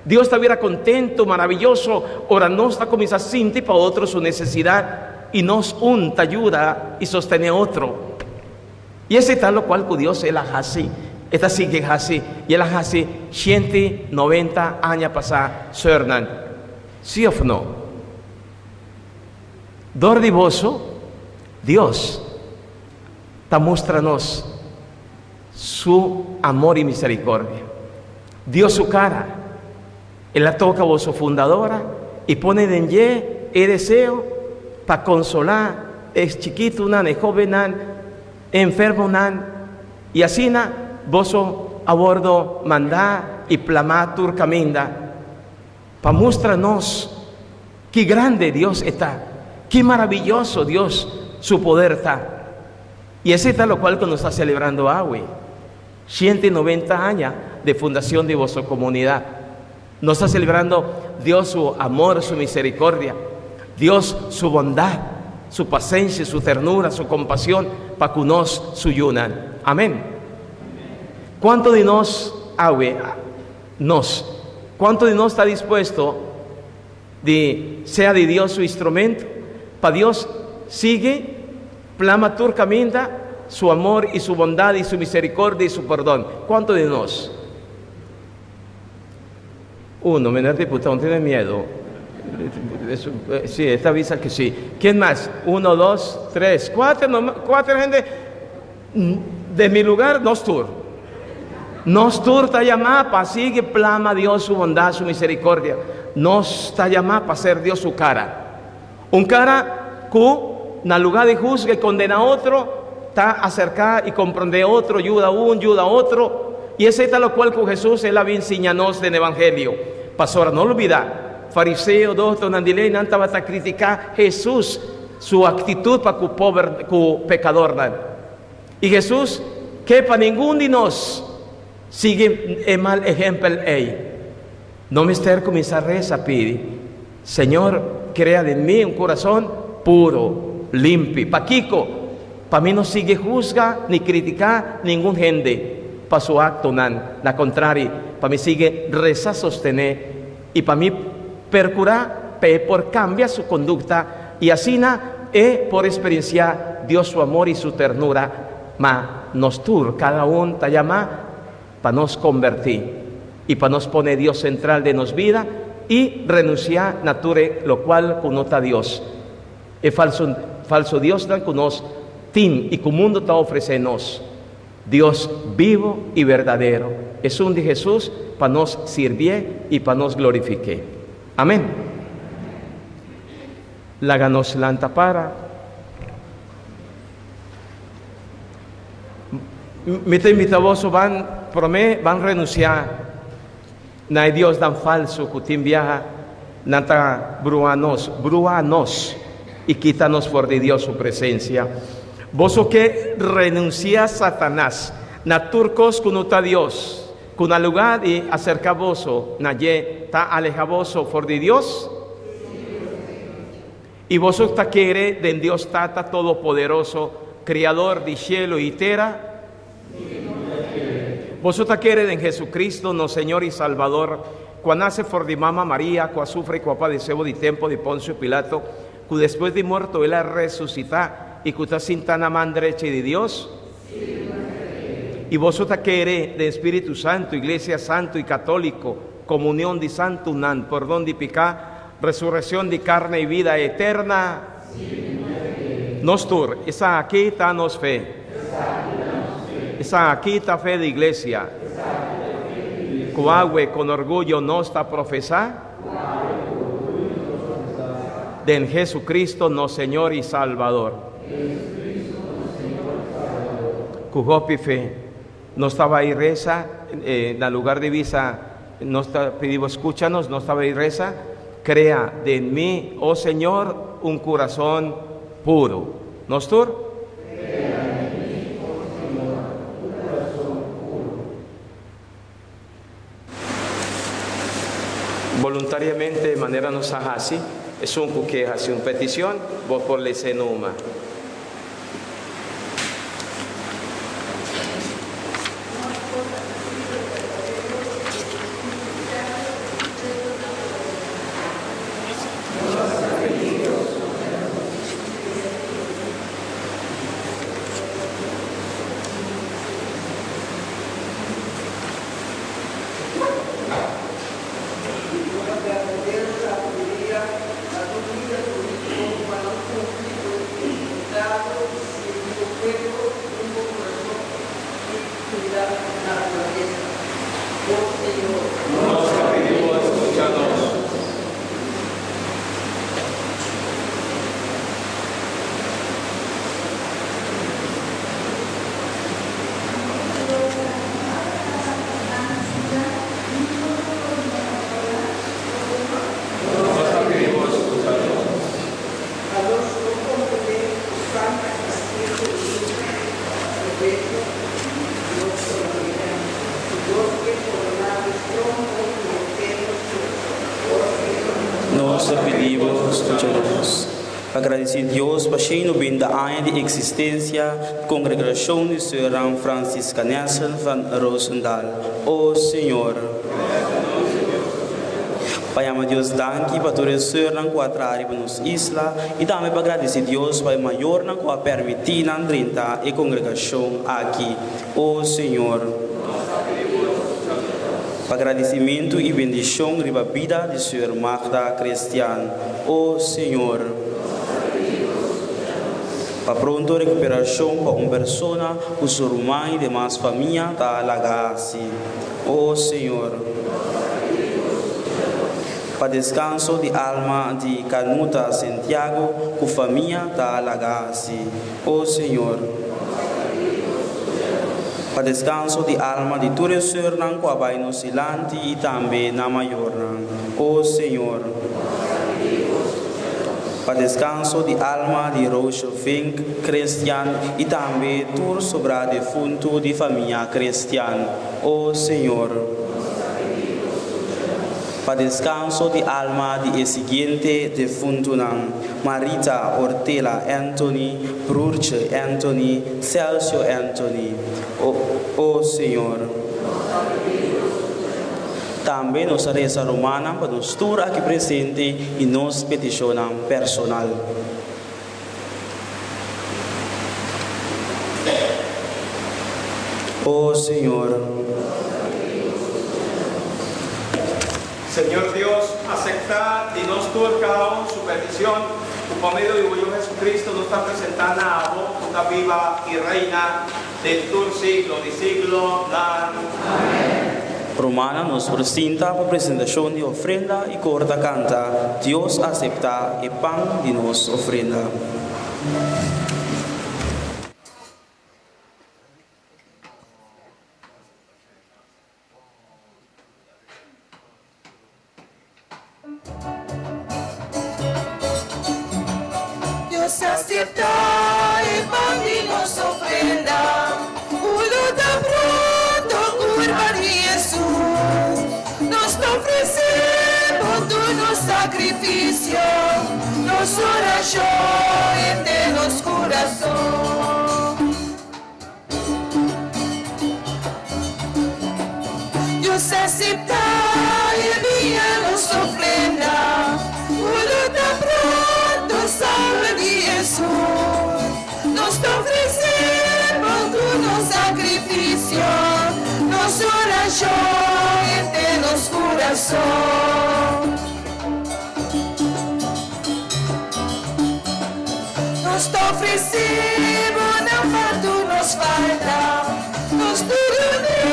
Dios ta bira kontentu, maraviyoso, ora nos ta kuminsá sinti pa otro su nesesidat i nos un ta yuda i sostené otro. I esei ta lokual ku Dios el a hasi, e ta sigui hasi i el a hasi shenti noventa aña pasá, sùrnan. Sí òf no? Dor di boso, Dios ta mustra nos su amor i misericordia. Dios su cara, El a toca boso fundadora i pone den dje e deseo pa consolá e chikitunan, e hobennan, e enfermonan, i asina boso a wordo mandá i plamá tur caminda pa mustra nos Ki grande Dios e ta! Ki maraviyoso Dios su poder ta! I esei ta lokual ku nos ta selebrando awe, 190 aña di fundacion di boso komunidat. Nos ta selebrando Dios su amor, su misericordia, Dios su bondat, su pasenshi, su ternura, su kompasion pa ku nos su yunan. Amen. Kuantu di nos awe, nos, kuantu di nos ta dispuesto Di sea di Dios su instrumento, pa Dios sigui plama tur caminda su amor y su bondad y su misericordia y su pordon. Cuanto di nos? Uno, meneer diputado, no tiene miedo. Sí, esta avisa que sí. ¿Quién más? Uno, dos, tres, cuatro, no, cuatro gente. De mi lugar, nos tur. Nos tur ta yamá pa sigui plama Dios su bondat, su misericordia. Nos ta yamá pa ser Dios su cara. Un cara cu, na lugá di husga i condena otro, ta acercá i comprendé otro, yuda un, yuda otro. I esei ta locual cu Jesús el a bin siña nos den Evangelio. Pasobra no lubidá, fariseo, doctornan di ley, nan tabata criticá Jesús su actitud pa cu pober, cu pecadornan. I Hesus ke pa ningun di nos sigui e mal ehèmpel ei. No mester kuminsá resa pidi, Señor, krea den mi un kurason puru, limpi. Pakiko? Pa mi no sigui husga ni kritiká ningun hende pa su aktonan. Na kontrari, pa mi sigui resa sostené i pa mi perkurá pa e por kambia su kondukta i asina e por eksperensiá Dios su amor i su ternura. Ma nos tur, kada un, ta yamá pa nos kombertí i pa nos pone Dios sentral den nos bida i renunsiá na tur e lokual ku no ta Dios, e falso falso diosnan ku nos tin i ku mundu ta ofresé nos. Dios bibo i berdadero, esun di Hesus, pa nos sirbié i pa nos glorifik'é. Amén. Laga nos lanta para. Mi ta invita boso ban promé ban renunsiá na e diosnan falsu ku tin biaha nan ta brua nos, brua nos i kita nos for di Dios su presensia. Boso ke renunsiá Satanas na tur kos ku no ta Dios, ku na lugá di aserká boso na dje ta alehá boso for di Dios? I boso ta kere den Dios Tata Todopoderoso, Kriador di shelu i tera? Boso ta kere den Jesucristo, nos Señor i Salbador, ku a nase for di mama Maria, ku a sufri i ku a padesebo di tempu di Poncio Pilato, ku despues di morto el a resusitá i ku ta sintá na man drechi di Dios? I boso ta kere den Spiritu Santu, Iglesia Santu i Katóliko, komunion di santunan, pordon di piká, resurekshon di karne i bida eterna? Nos tur, esaki ta nos fe. Esaki ta fe di Iglesia. Ku awe con orguyo nos ta profesá den Jesucristo nos Señor i Salbador. Ku hopi fe. Nos ta bay reza, na lugar di bisa nos ta pidi bo scuchanos, nos ta bay reza, Crea den mi, oh Señor, un curazon puro. Nos tur? Crea den mi, oh Señor, un curazon puro. Voluntariamente manera nos a haci, esun cu ke haci un peticion, bo por lesa e numa. Una berdadero sabiduria pa tur lider politico pa nan cumpli cu e contrato di sirbi bo pueblo un bo curason y cuida naturalesa. O Señor. Nos ta pidi bo escucha nos. Nos ta pidi bo escucha nos. Pa nos no comprende cu falta di spirito di lucha pa progreso di nos economia, cu Dios ke pordona nos tronco y rompe nos curason. O Señor. Nos ta pidi bo scucha nos. Pa gradisí Dios pa 190 aña di eksistensia di Kongregashon di Sùrnan Fransiskanessen van Roosendaal. O Señor. Pa yama Dios danki pa tur e sùrnan ku a traha riba nos isla i tambe pa gradisí Dios pa e mayornan ku a permití nan drenta e kongregashon aki. O Señor. Pa gradisimentu i bendishon riba bida di Sùr Magda Christian. O Señor. Pa pronto rekuperashon pa un persona ku su ruman i demas famia ta laga hasi. O Señor. Pa deskanso di alma di Canuta Sentiago ku famia ta laga hasi. O Señor. Pa deskanso di alma di tur e seurnan ku a bai nos dilanti i tambe nan mayornan. O Señor. Pa deskanso di alma di Roosje Vink Christian i tambe tur sobrá defuntu di famia Christian. O Señor. Pa deskanso di alma di e siguiente defuntunan, Marita Ortela Anthony, Broertje Anthony, Celcio Anthony. O, o Señor. Tambe nos a resa rumannan pa nos tur aki presente i nos petishonnan personal. O Señor. Señor Dios, aceptá di nos tur cada un su peticion, cu pa medio di bo Yu Jesucristo nos ta presentá na abo cu ta biba y reina den tur siglo di siglonan. Amen. Rumannan, nos por sinta pa presentacion di ofrenda y cor ta canta Dios acepta e pan di nos ofrenda. Dios acepta e pan di nos ofrenda, cu lo ta pronto curpa di Jesus. Nos ta ofrece bo tur nos sacrificio, nos oracion henter nos curason. Dios acepta y envía nos ofrenda, cu lo ta pronto sangre di Jesús. Nos ta ofrece bo tur nos sacrificio, nos oracion henter nos curason. Nos ta ofresé bo nan pa tur nos falta, nos tur uní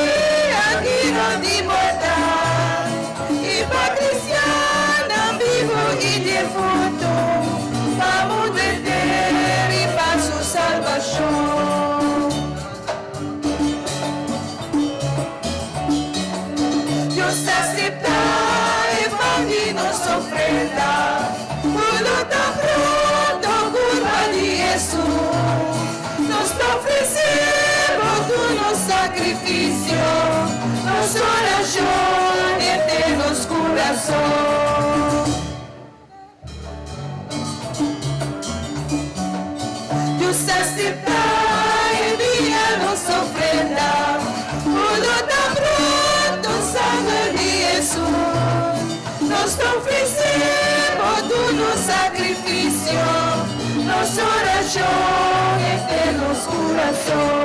aki rond di bo altar, i pa kristiannan bibu i defuntu, pa mundu henter i pa su salbashon. orashon den nos kurason. Dios aseptá i bia nos ofrenda, ku lo ta pronto sanger di Hesus. Nos ta ofresé bo tur nos sakrifisio, nos orashon henter nos kurason.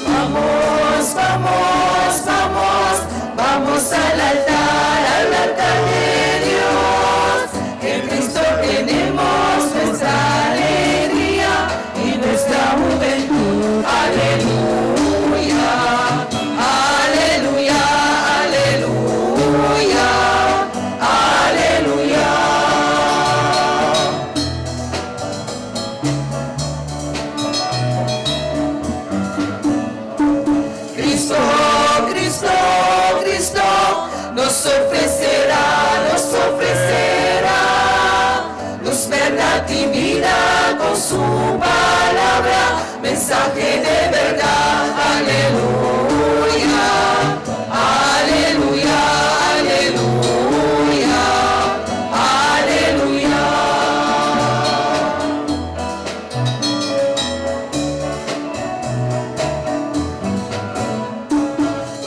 Vamos, vamos, vamos, vamos al altar, al altar de Dios. En Cristo tenemos nuestra alegría y nuestra juventud. Aleluya, aleluya, aleluya, aleluya. Cristo, Cristo, Cristo nos ofrecerá, nos ofrecerá luz, verdad y vida con su palabra, mensaje de verdad. Aleluya, aleluya, aleluya, aleluya.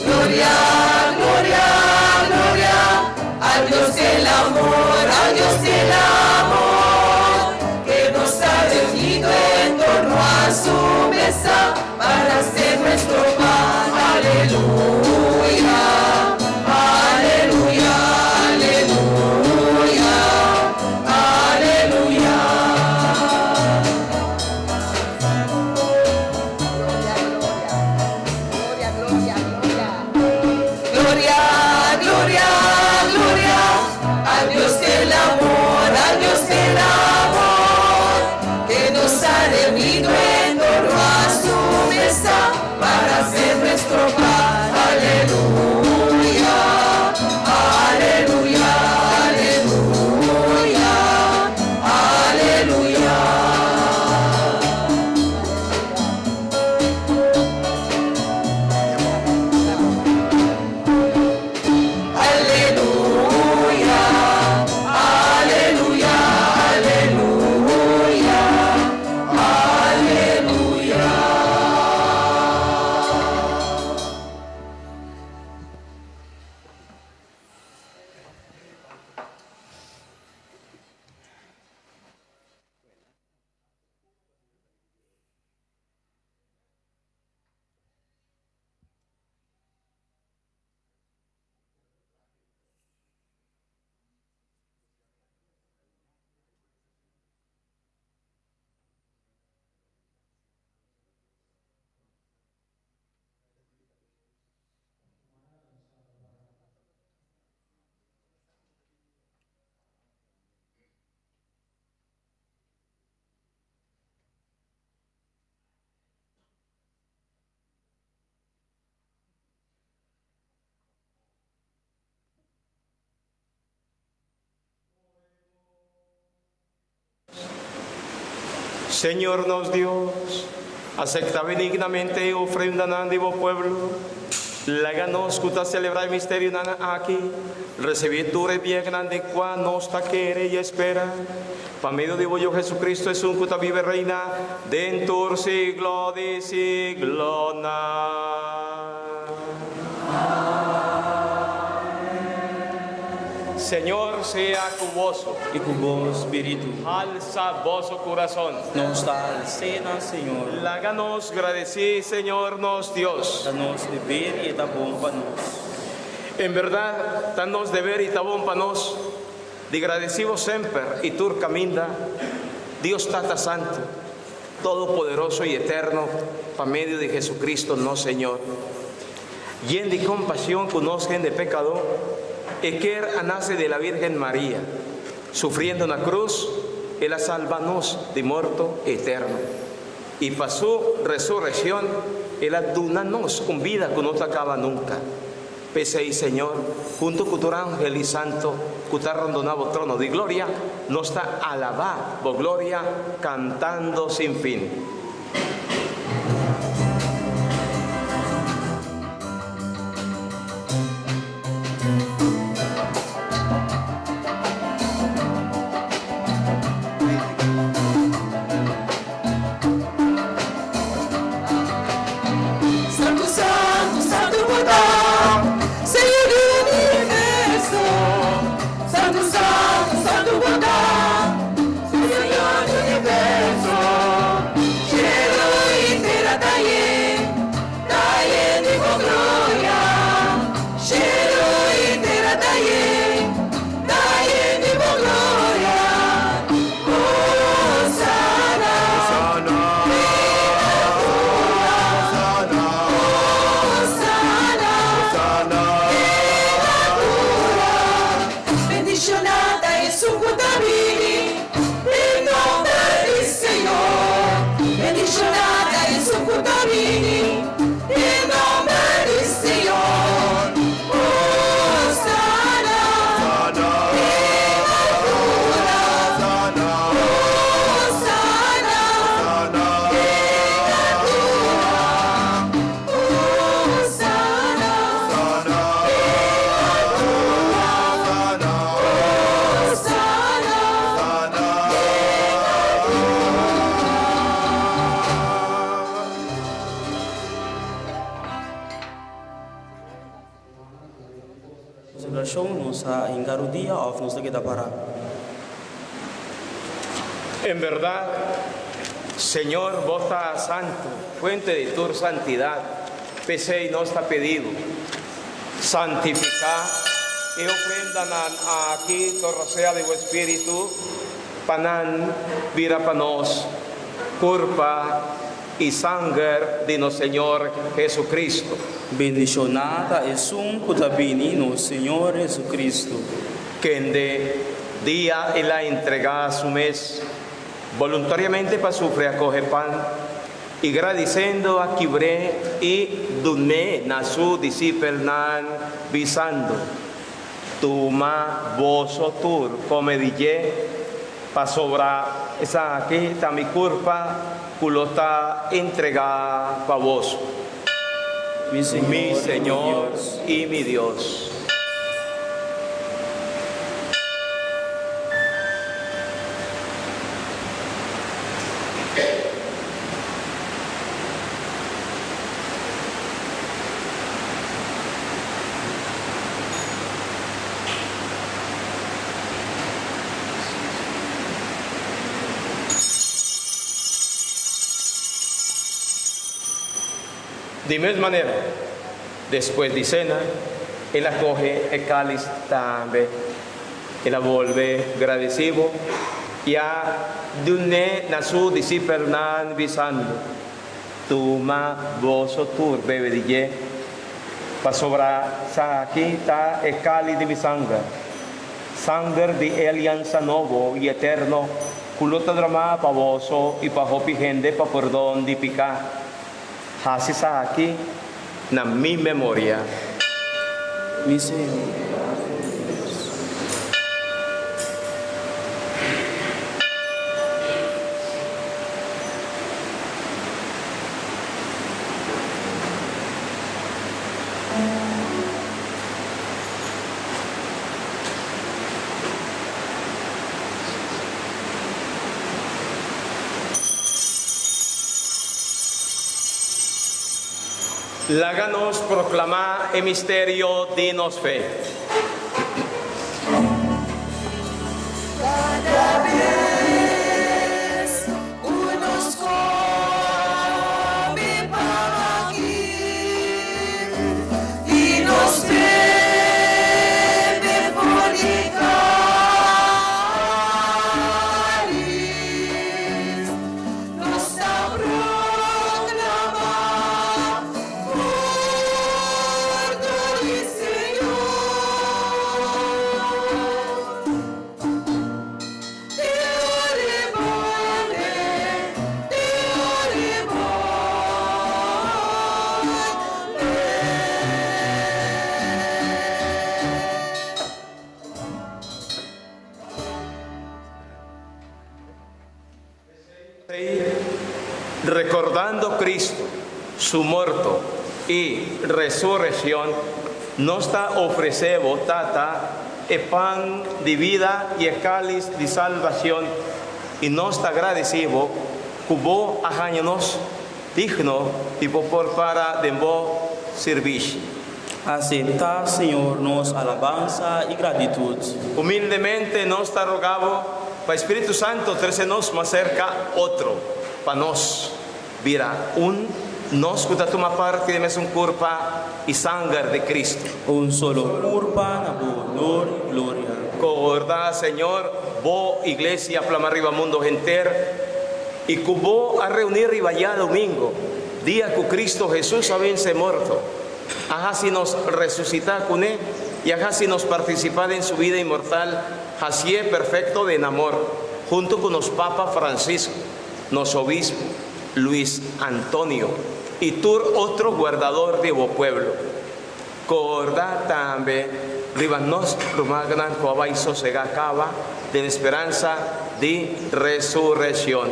Gloria, gloria, gloria al Dios del amor, al Dios del amor, que nos ha reunido en torno a su mesa para ser nuestro pan. Aleluya, aleluya, aleluya, aleluya. Gloria, gloria, gloria. Gloria, gloria, gloria al Dios del amor, al Dios del amor, que nos ha reunido en torno a su mesa para ser nuestro pan. Aleluya, aleluya, aleluya, aleluya. Aleluya, aleluya, aleluya, aleluya. Señor nos Dios, acepta benignamente ofrenda nan di bo pueblo. Laga nos ku ta selebrá e misterionan aki, risibí tur e biennan den kua nos ta kere i spera. Pa medio di bo Yu Jesucristo, esun ku ta biba i reina den tur siglo di siglonan. Señor sea ku boso. I ku bo spiritu. Alsa boso kurason. Nos ta hals'é na Señor. Laga nos gradisí Señor nos Dios. Ta nos deber i ta bon pa nos. En berdat, ta nos deber i ta bon pa nos di gradisí Bo semper i tur kaminda, Dios Tata Santu, Todopoderoso i Eterno, pa medio di Jesucristo nos Señor. Yen di kompashon ku nos hende pekadó, E ker a nase di la Virgen Maria. Sufriendo na krus, El a salba nos di morto eterno. I pa Su resurekshon, El a duna nos un bida ku no ta kaba nunka. P'esei, Señor, huntu ku tur angel i santo ku ta rondoná Bo trono di gloria, nos ta alabá Bo gloria kantando sin fin. Santu, santu, santu bo ta, Señor di universo. Santu, santu, santu bo ta, Señor di universo. Cielo i tera ta yen, ta yen di bo gloria. Cielo i tera ta yen, ta yen di bo gloria. Hosana, Hosana, Bendishoná ta esun ku ta bini den nomber di Señor. Bendishoná ta esun ku ta bini den nomber di Señor. Hosana den altura. Hosana den altura. Hosana den altura. Hosana den altura. Konsiderashon, Nos a hinka rudia òf nos ta keda pará? En berdad, Señor, bo ta santu, fuente di tur santidad. P'esei nos ta pidi bo, santifiká e ofrendanan aki ku rosea di bo Spiritu, pa nan bira pa nos kurpa i sanger di nos Señor Jesucristo. Bendishoná ta esun ku ta bini nos Señor Jesucristo. Kende dia el a entregá su mes boluntariamente pa sufri a kohe pan, i gradisendo a kibr'é i dun'é na su disipelnan, bisando, Tuma boso tur kome di dje, pasobra esaki ta mi kurpa ku lo ta entregá pa boso. Mi Mi Señor i mi Señor Dios. i mi Dios. Di mes manera, despues di sena, el a kohe e kális tambe. El a bolbe gradisibo i a dun'é na su disipelnan, bisando, Tuma boso tur bebe di dje, pasobra esaki ta e kális di mi sanger, sanger di e aliansa nobo i eterno ku lo ta dramá pa boso i pa hopi hende pa pordon di piká. Hasi esaki na mi memoria. Mi Señor i mi Dios. Laga nos proklamá e misterio di nos fe. Kada bes ku nos kome pan aki i nos bebe for di kalis, nos ta proklamá morto. Rekordando Kristu, su morto i resurekshon, nos ta ofresé bo, Tata, e pan di bida i e kális di salbashon, i nos ta gradisí bo ku bo a haña nos digno di bo por para den bo sirbishi. Aseptá, Señor, nos alabansa i gratitut. Humildemente nos ta rogá bo pa e Spiritu Santo trese nos mas serka otro, pa nos bira un, nos ku ta tuma parti den mesun kurpa i sanger di Kristu. Un solo kurpa na bo honor i gloria. Kòrda, Señor, bo iglesia plama riba mundo henter i ku bo a reuní riba djadumingu, dia ku Kristu Hesus a vense morto, a hasi nos resusitá kuné i a hasi nos partisipá den su bida inmortal, hasié perfekto den amor, huntu ku nos Papa Francisco, nos Obispo Luis Antonio i tur otro guardador di bo pueblo. Kòrda tambe riba nos rumannan ku a bai sosegá kaba den speransa di resurekshon.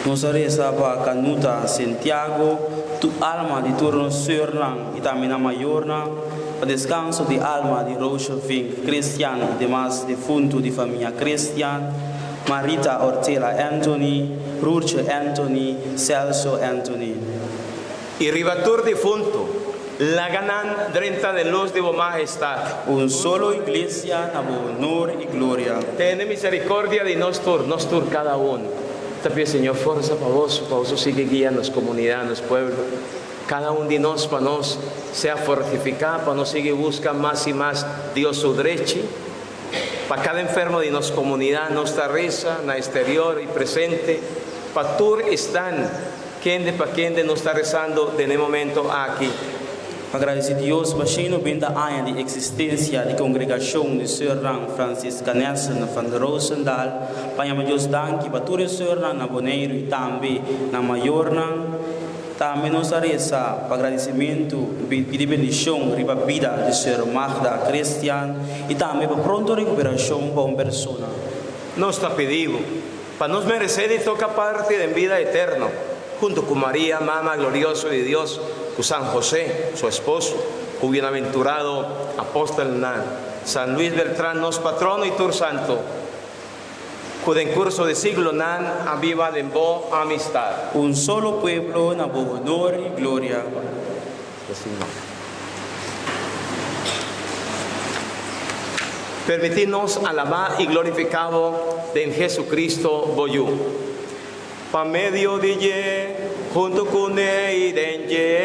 Nos a resa pa Canuta Santiago, tu alma di tur nos seurnan y tambe nan mayornan, pa descanso di alma di Roosje Vink Christian y demas defuntu di famia Christian, Marita Ortela Anthony, Roertje Anthony, Celso Anthony. Y riba tur difuntu, laga nan drenta den luz di bo Mahestad. Un solo Iglesia na bo honor y gloria. Tene misericordia di nos tur, nos tur cada un. Ta pidi Señor forsa pa boso, pa boso sigui guia nos comunidad, nos pueblo. Cada un di nos pa nos sea fortifica, pa nos sigui busca mas y mas Dios su drechi. Pa cada enfermo di nos comunidad nos ta reza na exterior y presente, pa tur esnan. Kende pa kende nos ta rezando den e momento aki? Pa gradisí Dios pa 190 aña di eksistensia di Kongregashon di Seurnan Fransiskanessen van Roosendaal, pa yama Dios danki pa tur e seurnan na Boneiru i tambe nan mayornan. Tambe nos ta resa pa gradisimentu i pidi bendishon riba bida di Seur Magda Christian i tambe pa pronto rekuperashon pa un persona. Nos ta pidi bo Pa nos meresé di toka parti den bida eterno huntu ku Maria, Mama glorioso di Dios, ku San José, su esposo, ku bienaventurado apòstelnan, San Luis Beltrán, nos patrono i tur santu, ku den kurso di siglonan a biba den bo amistat. Un solo pueblo na bo honor i gloria. Permití nos alabá i glorifiká bo den Jesucristo, bo Yu. Pa medio di dje, huntu kuné i den dje,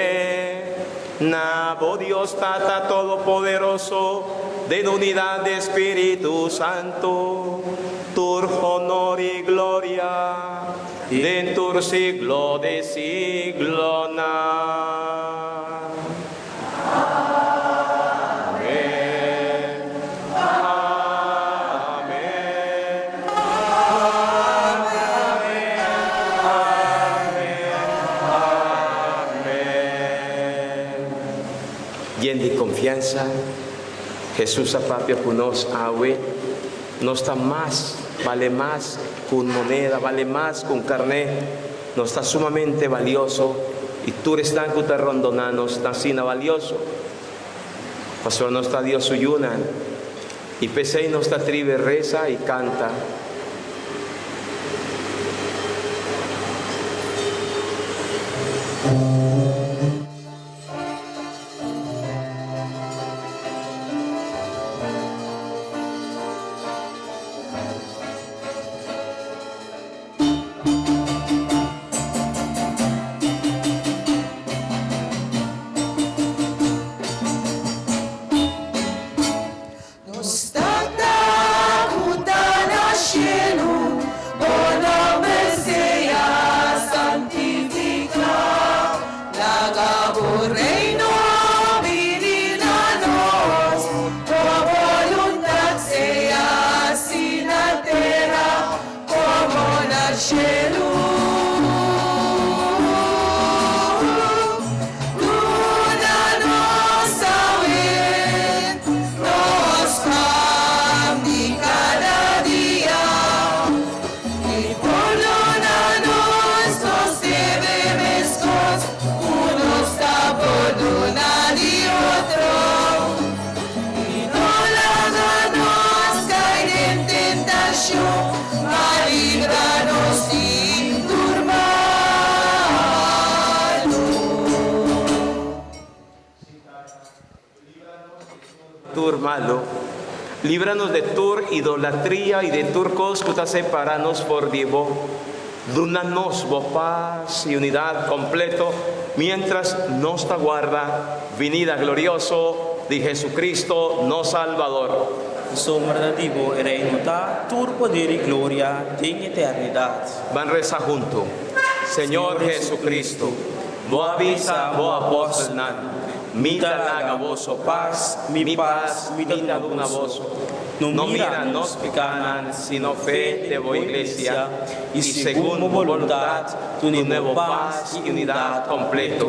na bo Dios Tata Todopoderoso, den unidat di Spiritu Santu, tur honor i gloria den tur siglo di siglonan. Amén. Amén. Amén. Amén. Yen di confianza, Jesús a papia cu nos awe, nos ta mas, bale mas cu un moneda, bale mas cu un carné. Nos ta sumamente balioso i tur esnan ku ta rondoná nos ta asina balioso, pasobra nos ta Dios su yunan, i p'esei nos ta tribe resa i kanta. Nos Tata ku ta na shelu. Tur malo. Líbranos de tur idolatria y de tur cos cu ta separa nos for di Bo. Duna nos Bo paz y unidad completo mientras nos ta guarda vinida glorioso di Jesucristo nos Salvador. Pasobra ta di Bo e reino ta, tur poder y gloria den eternidad. Ban reza hunto. Señor Jesucristo, Bo a bisa Bo apostelnan, Mi ta laga boso pas, mi pas mi ta duna boso. No mira nos pikánan, sino fe de bo Iglesia, i segun bo boluntat duna bo pas i unidat kompleto.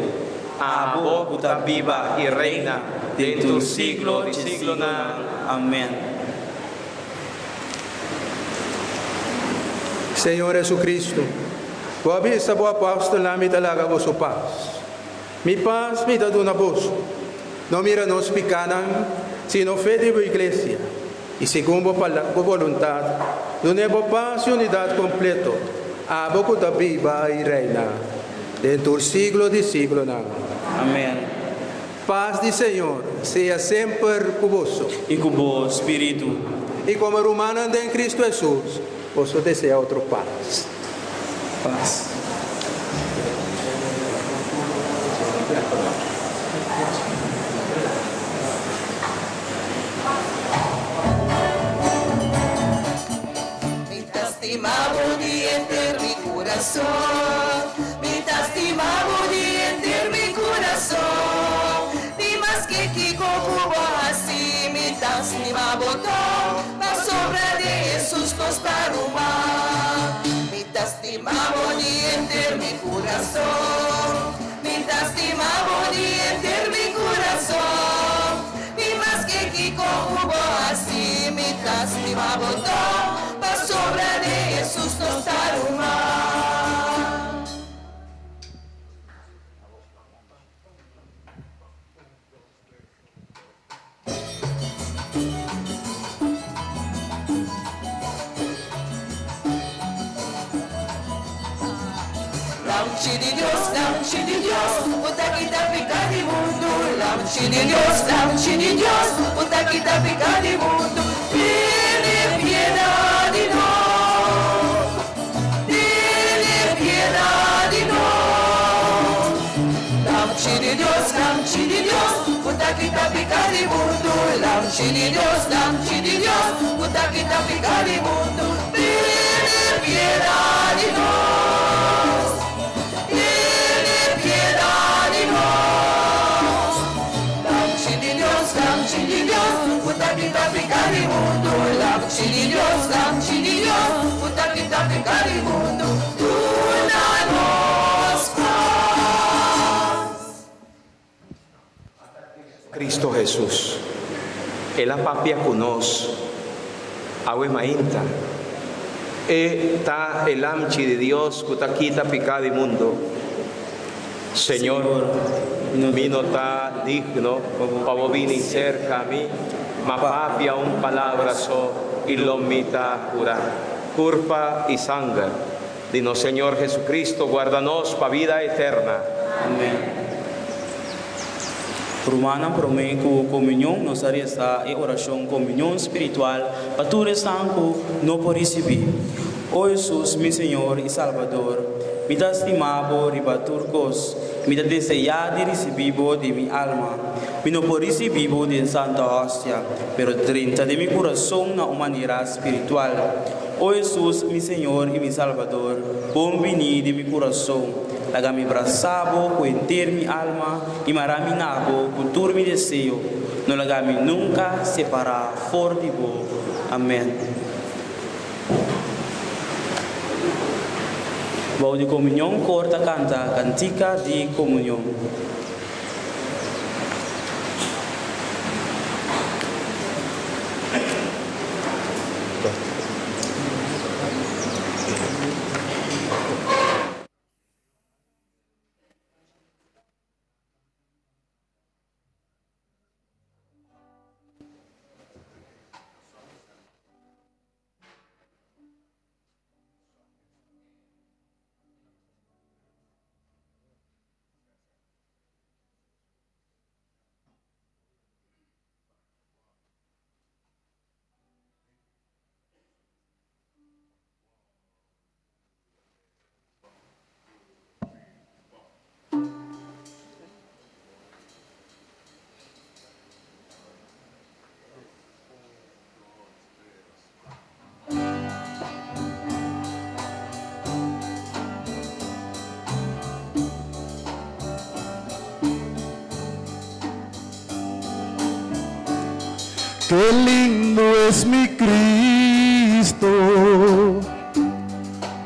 Abo ku ta biba i reina den tur siglo di siglonan. Amèn. Señor Jesucristo, bo a bisa bo apòstelnan, Mi ta laga boso pas. Mi pas mi ta duna boso. No mira nos pikánan, sino fe di bo Iglesia, i segun bo bo boluntat, dun'é bo pas i unidat kompleto, abo ku ta biba i reina den tur siglo di siglonan. Amèn. Pas di Señor sea semper ku boso. I ku bo spiritu. I komo rumannan den Kristu Hesus, boso desea otro pas. Pas. Mi ta stima bo di henter mi kurason Mi ta stima bo di henter mi kurason Ni maske kiko ku bo hasi Mi ta stima bo tòg Pasobra den Hesus nos ta ruman. Mi ta stima bo di henter mi kurason. Mi ta stima bo di henter mi kurason. Ni maske kiko ku bo hasi, mi ta stima bo tòg. Pasobra den Hesus nos ta ruman. Lamchi di Dios, Lamchi di Dios, ku ta kita piká di mundu. Lamchi di Dios, Lamchi di Dios, ku ta kita piká di mundu. Tene piedad di nos, tene piedad di nos. Lamchi di Dios, Lamchi di Dios, ku ta kita piká di mundu. Lamchi di Dios, Lamchi di Dios, ku ta kita piká di mundu. Tene piedad di nos, tene piedad di nos. Lamchi di Dios, Lamchi di Dios, ku ta kita piká di mundu. Lamchi di Dios, Lamchi di Dios, ku ta kita piká di mundu. Duna nos pas. Cristo Jesus. El a papia ku nos awe mainta. E ta e Lamchi di Dios ku ta kita piká di mundu. Señor, mi no ta digno pa bo bini serka mi, ma papia un palabra so i lo mi ta kurá. Kurpa i sanger di nos Señor Jesucristo guarda nos pa bida eterna. Amén. Rumannan, promé ku komunion nos a resa e orashon komunion spiritual pa tur esnan ku no por risibí. O Hesus, mi Señor i Salbador, mi ta stima Bo riba tur kos. Mi ta deseá di risibí Bo den mi alma. Mi no por risibí Bo den Santa Hostia, pero drenta den mi kurason na un manera spiritual. O Hesus, mi Señor i mi Salbador, bon bini den mi kurason. Laga mi brasa Bo ku henter mi alma i mara mi na Bo ku tur mi deseo. No laga mi nunka separá for di Bo. Amèn. Bou di komunion kor ta kanta kantika di komunion. Qué lindo es mi Cristo,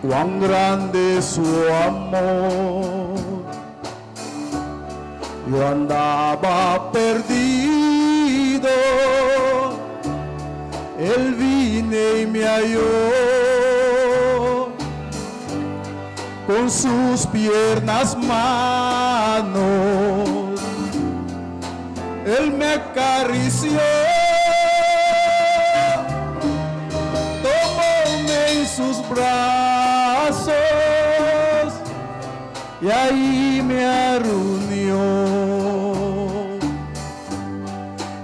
cuán grande es su amor. Yo andaba perdido, Él vine y me halló con sus piernas manos. Él me acarició, tomóme en sus brazos y ahí me arruñó.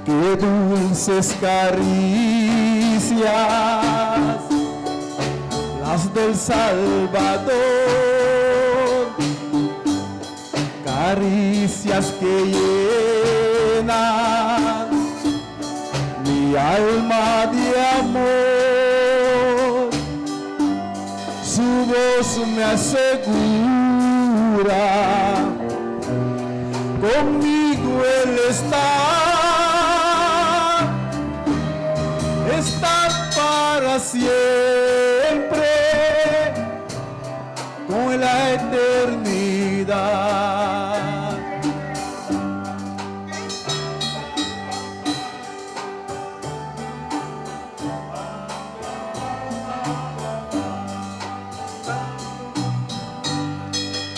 Qué dulces caricias las del Salvador, caricias que llenan mi alma de amor. Su voz me asegura, conmigo Él está, está para siempre, con la eternidad.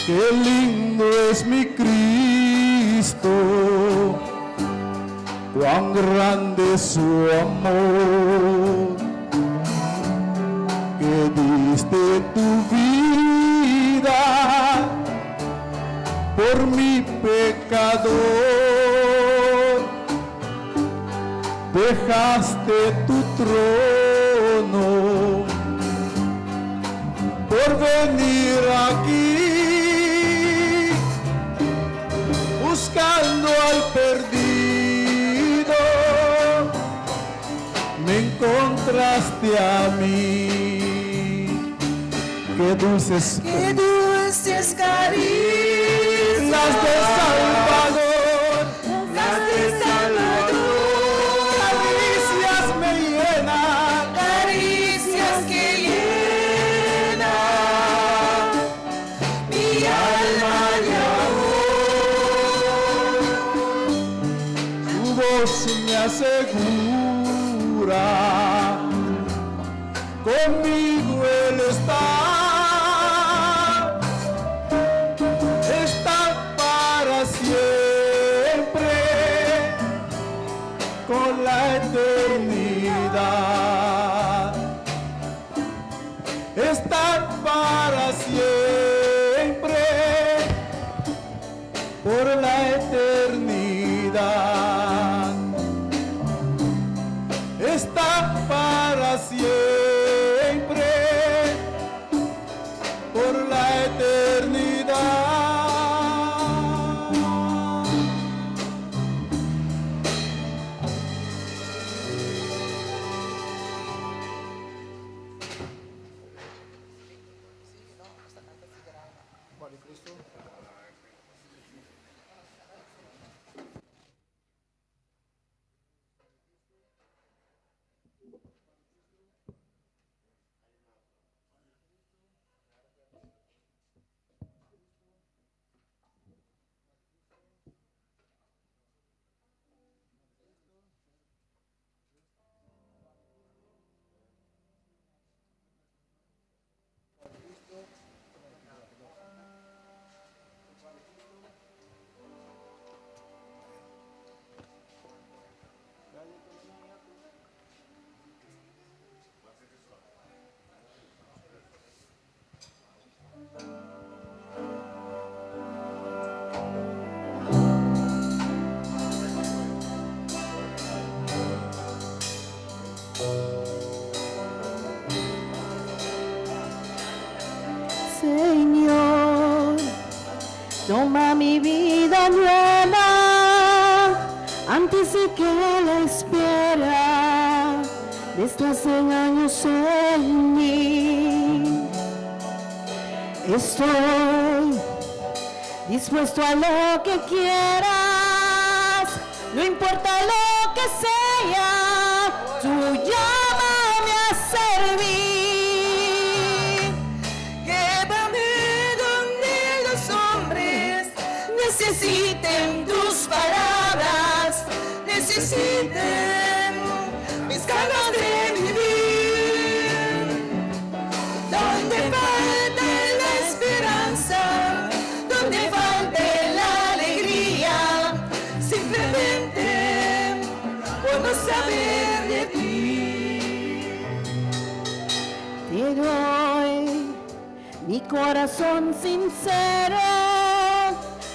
Qué lindo es mi Cristo, cuán grande es su amor, que diste tu vida por mi pecador, dejaste tu trono por venir aquí, buscando al perdido, me encontraste a mí. Qué dulces, Qué dulces caricias, las del Salvador, las del Salvador, caricias me llenan, caricias que llenan mi alma de amor. Tu voz me asegura, conmigo Él está, está para siempre, con la eternidad, está para siempre, por la eternidad, está para siempre, por la eternidad. Señor, toma mi vida nueva antes de que la espera desplacen años en mí. Estoy dispuesto a lo que quieras, no importa lo que sea. Necesiten mis ganas de vivir. Donde falte la esperanza, donde falte la alegría, simplemente por no saber de ti. Te doy mi corazón sincero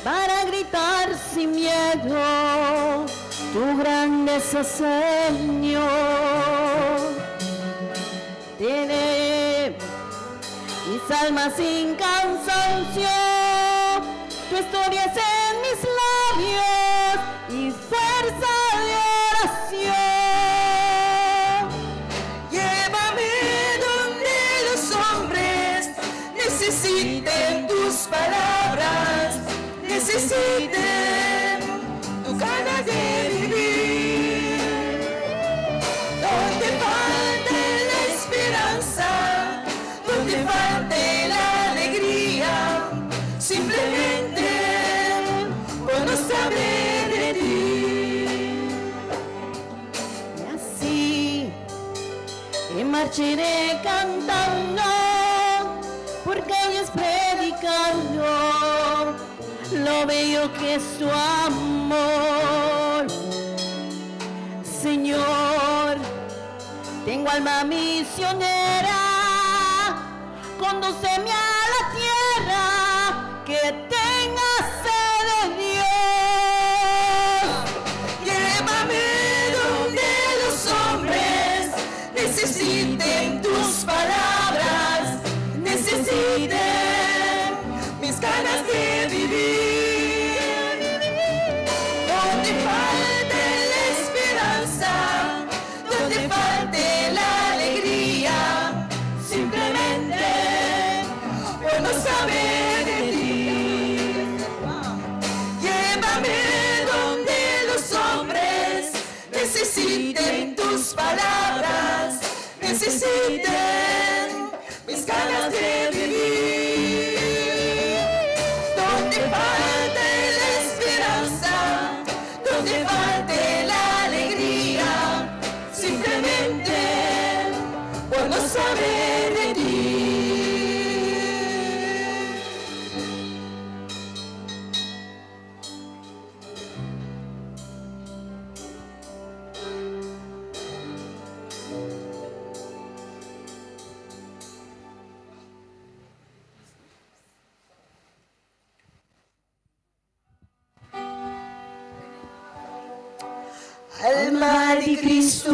para gritar sin miedo tu grandeza, Señor. Te elevo mis almas sin cansancio, tu historia es en mis labios y fuerza de oración. Llévame donde los hombres necesiten tus palabras, necesiten tu ganas de vivir. Donde falte la esperanza, donde falte la alegría, simplemente por no saber de ti. Y así me marcharé cantando por calles predicando lo bello que es tu amor. Señor, tengo alma misionera, condúceme a la tierra que tenga sed de Dios. Llévame donde los hombres necesiten tus palabras, necesiten mis ganas de vivir. Donde falte la esperanza, donde falte la alegría, simplemente por no saber de ti. Llévame donde los hombres necesiten tus palabras, necesiten mis ganas de vivir. Donde falte la esperanza, donde falte la alegría, simplemente por no saber de ti. Alma di Cristo,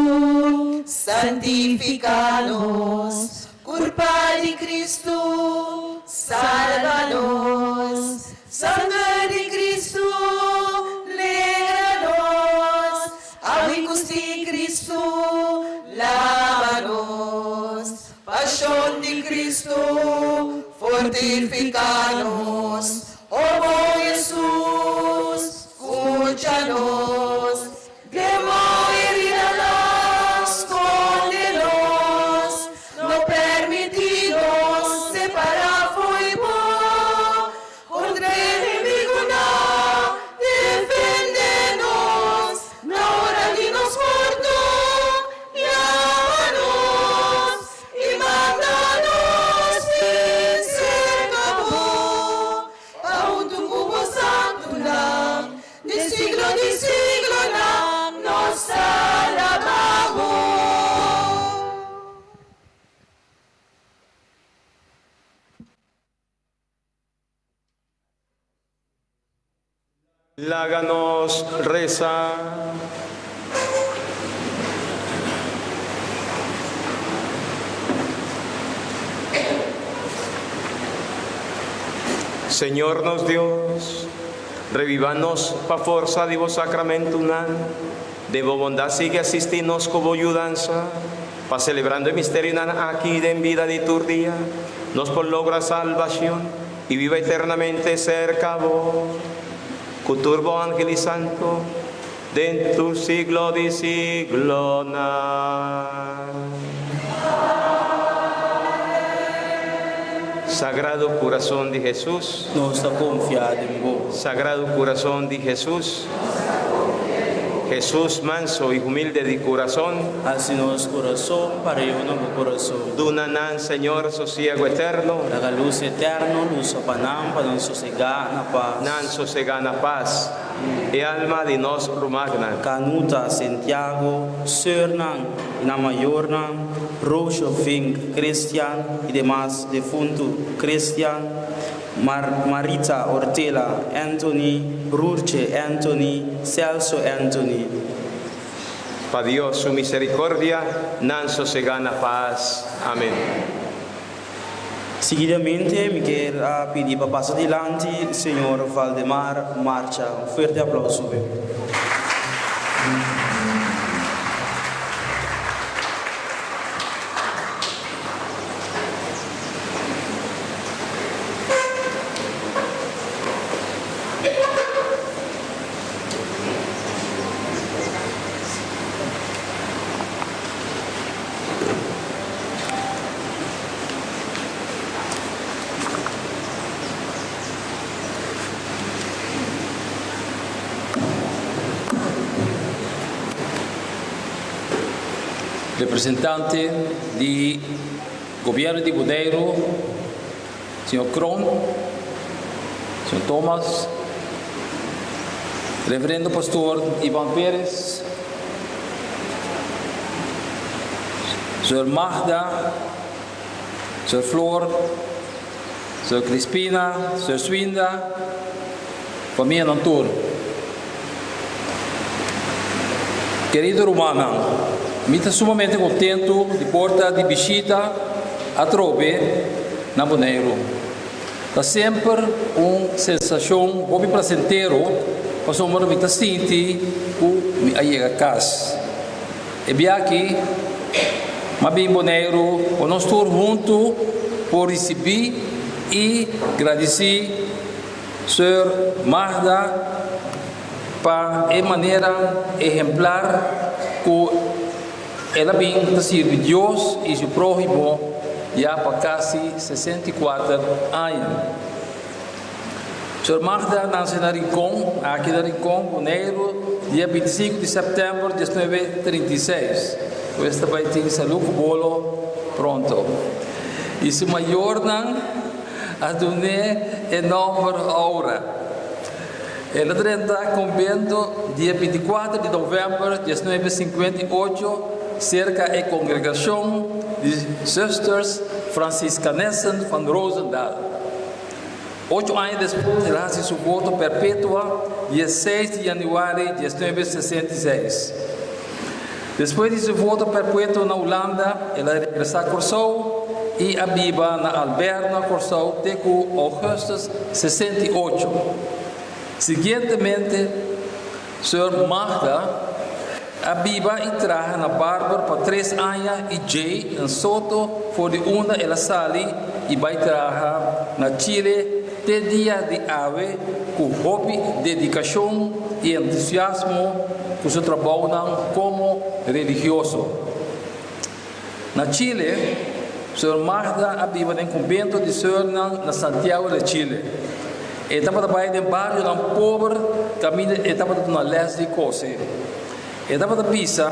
santifícanos. Curpa di Cristo, sálvanos. Sangre di Cristo, lébranos. Agua di Cristo, lávanos. Pasión di Cristo, fortifícanos. Oh Jesús, escúchanos. Demo herida escóndenos, no permitidos separar fuego, contra el enemigo no, defendenos, na hora de nos muerto, llámanos y mándanos sin se acabó, aún tu cubo santo, de siglo de siglo, nos alabamos. Laga nos resa. Señor nos Dios, revivanos pa forza di bo sacramento nan, de bo bondad sigue asistirnos como ayudanza, pa celebrando el misterio nan aquí de en vida de tu día, nos por logra salvación y viva eternamente cerca vos. Cuturbo ángel y santo, de tu siglo de siglo na. Sagrado corazón de Jesús, Nos ta konfia den bo. Sagrado corazón de Jesús, Jesús manso y humilde de corazón, Hasi nos kurason pareu na bo kurason. Duna nan, Señor, sosiego eterno. Laga lus eterno lusa pa nan, pa nan sosegá na pas. Nan sosegá na pas. E alma di nos rumannan. Canuta Santiago, Seurnan i nan mayornan, Roosje Vink Christian i demas defuntu Christian, Mar Maritza Ortela Anthony, Roertje Anthony, Celso Anthony. Pa Dios su misericordia nan sosegá na pas. Amen. Seguidamente mi kier a pidi pa pasa dilanti señor Valdemar Marcha. Un fuerte aplauso p'e. Representante di Gobierno di Boneiru, señor Kroon, señor Thomas, Reverendo Pastor Ivan Perez, Sr. Magda, Sr. Flor, Sr. Crispina, Sr. Swinda, famianan tur. Kerido rumannan, mi ta sumamente kontentu di por ta di bishita atrobe na Boneiru. Ta semper un sensashon hopi plasentero pasobra mi ta sinti ku mi a yega kas. E bia aki m'a bin Boneiru pa nos tur huntu por risibí i gradisí Seur Magda pa e manera ehemplar ku el a bin ta sirbi Dios i su próhimo ya pa kasi 64 aña. Sor Magda nase na Rincon, aki na Rincon, Boneiru, dia 25 di sèptèmber 1936. Pues ta bai tin salú ku bolo pronto. I su mayornan a dun'é e nòmber Aura. El a drenta konbento dia 24 di novèmber 1958 serka e kongregashon di Zusters Franciscanessen van Roosendaal. Ocho aña despues el a hasi su voto perpetua dia seis di yanüari 1966. Despues di su voto perpetuo na Hulanda el a regresá Kòrsou i a biba na Alberna, Kòrsou te ku ougùstus 68. Siguientemente Sir Magda a biba i traha na Barber pa tres aña i djei en Soto for di unda el a sali i bai traha na Chile te dia di awe ku hopi dedikashon i entusiasmo ku su trabounan komo religioso. Na Chile, Sor Magda a biba den konbento di Sörnan na Santiago de Chile. E tabata bai den barionan pober kaminda e tabata duna lès di kose. E tabata bisa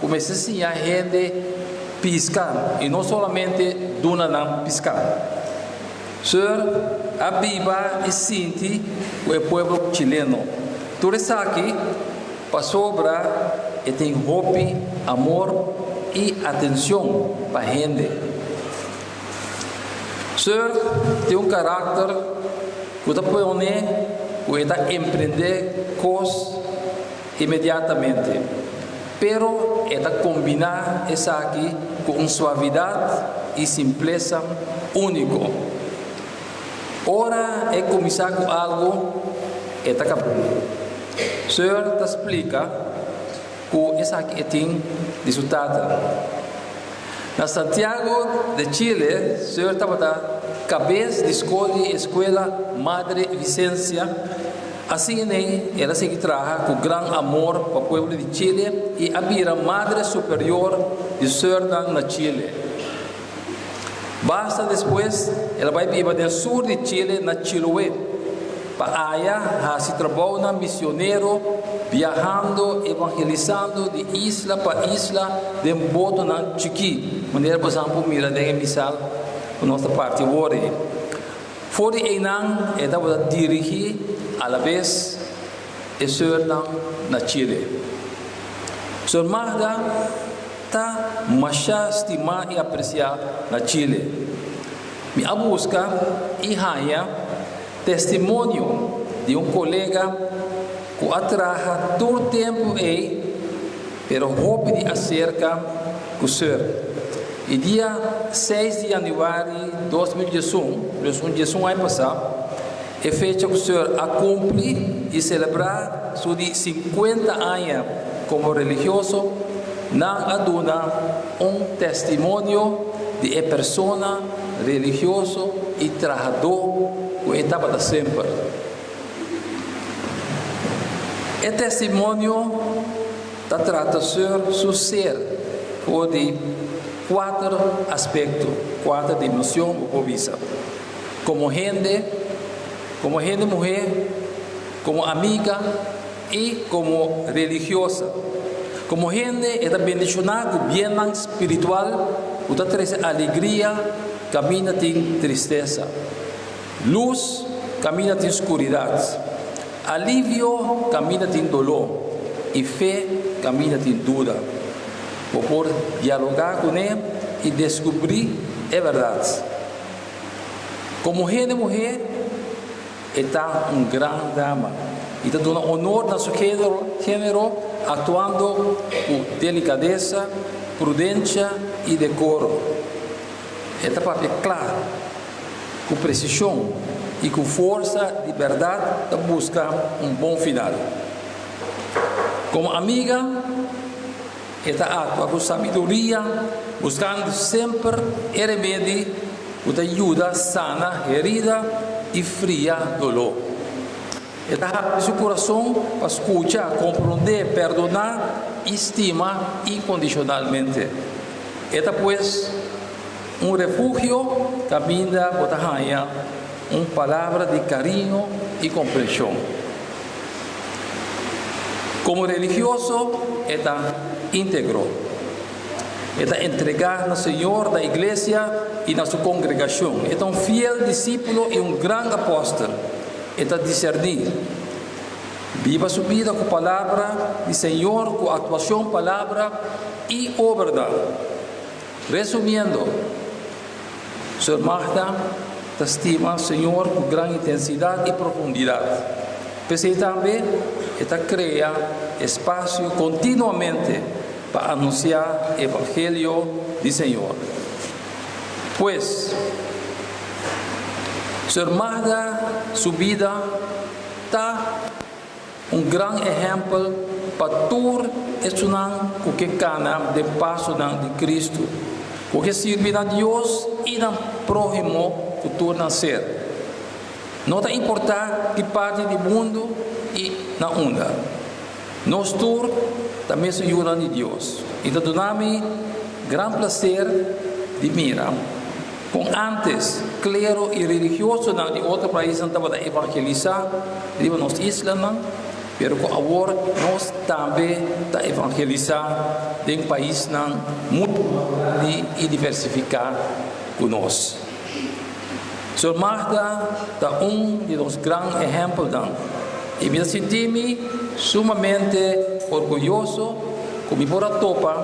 ku mester siña hende piska i no solamente duna nan piská. Sör a biba i sinti ku e pueblo chileno. Tur esaki Pasobra e tin hopi amor i atencion pa hende. Sir tin un karakter ku ta pone ku e ta emprende kos inmediatamente, pero e ta kombiná esaki ku un suavidat i simplesa úniko. Ora e kuminsá ku algu, e ta kap'é. Seur ta splika ku esaki e tin di su tata. Na Santiago de Chile, Seur tabata kabes di skol di Escuela Madre Vicencia. Asina el a sigui traha ku gran amor pa pueblo di Chile i a bira Madre Superior di Seurnan na Chile. Basta despues el a bai biba den sur di Chile na Chiloé pa aya hasi trabounan misionero. biahando, evangelisando di isla pa isla den botonan chikí, manera boso por mira den e misal ku nos ta parti awor ei. For di einan e tabata dirigí alabes e sùrnan na Chile. Sùr Magda ta masha stimá i apresiá na Chile. Mi a buska i haña testimonio di un kolega ku a traha tur tempu ei pero hopi di aserka ku sùr. I dia seis di yanüari 2011, dus un diesun aña pasá, e fecha ku sùr a kumpli i selebrá su di sinkuenta aña komo religioso, nan a duna un testimonio di e persona religioso i trahadó ku e tabata semper. E testimonio ta trata sùr su ser for di kuater aspekto, kuater dimenshon bo por bisa, komo hende, komo hende muhé, komo amiga i komo religiosa. Komo hende e ta bendishoná ku biennan spiritual ku ta trese alegria kaminda tin tristesa, lus kaminda tin skuridat, alivio kaminda tin doló i fe kaminda tin duda. Bo por dialogá kuné i deskubrí e bèrdat. Komo hende muhé, E ta un gran dama i ta duna honor na su género aktuando ku delikadesa, prudensia i dekoro. E ta papia kla, ku presishon i ku forsa di bèrdat ta buska un bon final. Komo amiga, e ta aktua ku sabiduria, buskando semper e remedi ku ta yuda sana herida i fria doló. E ta habri su kurason pa skucha, komprondé, perdoná i stima inkondishonalmente. E ta pues un refugio kaminda bo ta haña un palabra di kariño i komprenshon. Komo religioso e ta íntegro. E ta entregá na Señor, na iglesia i na su kongregashon. E ta un fiel disípulo i un gran apòstel. E ta diserní. Biba su bida ku palabra di Señor, ku aktuashon, palabra i obranan. Resumiendo, Sor Magda ta stima Señor ku gran intensidat i profundidat. P'esei tambe e ta krea espasio kontinuamente pa anunsiá evangelio di Señor. Pues, Sor Magda su bida ta un gran ehèmpel pa tur esunnan ku ke kana den pasonan di Kristu, ku ke sirbi na Dios i nan próhimo ku tur nan ser. No ta importá ki parti di mundu i na unda. Nos tur ta mesun yunan di Dios i ta duna mi gran plaser di mira kon ántes klero i religiosonan di otro paisnan tabata evangelisá riba nos islanan, pero ku awor nos tambe ta evangelisá den paisnan muchu mas grandi i diversifiká ku nos. Sor Magda ta un di nos gran ehèmpelnan i mi ta sinti mi sumamente orguyoso ku mi por a topa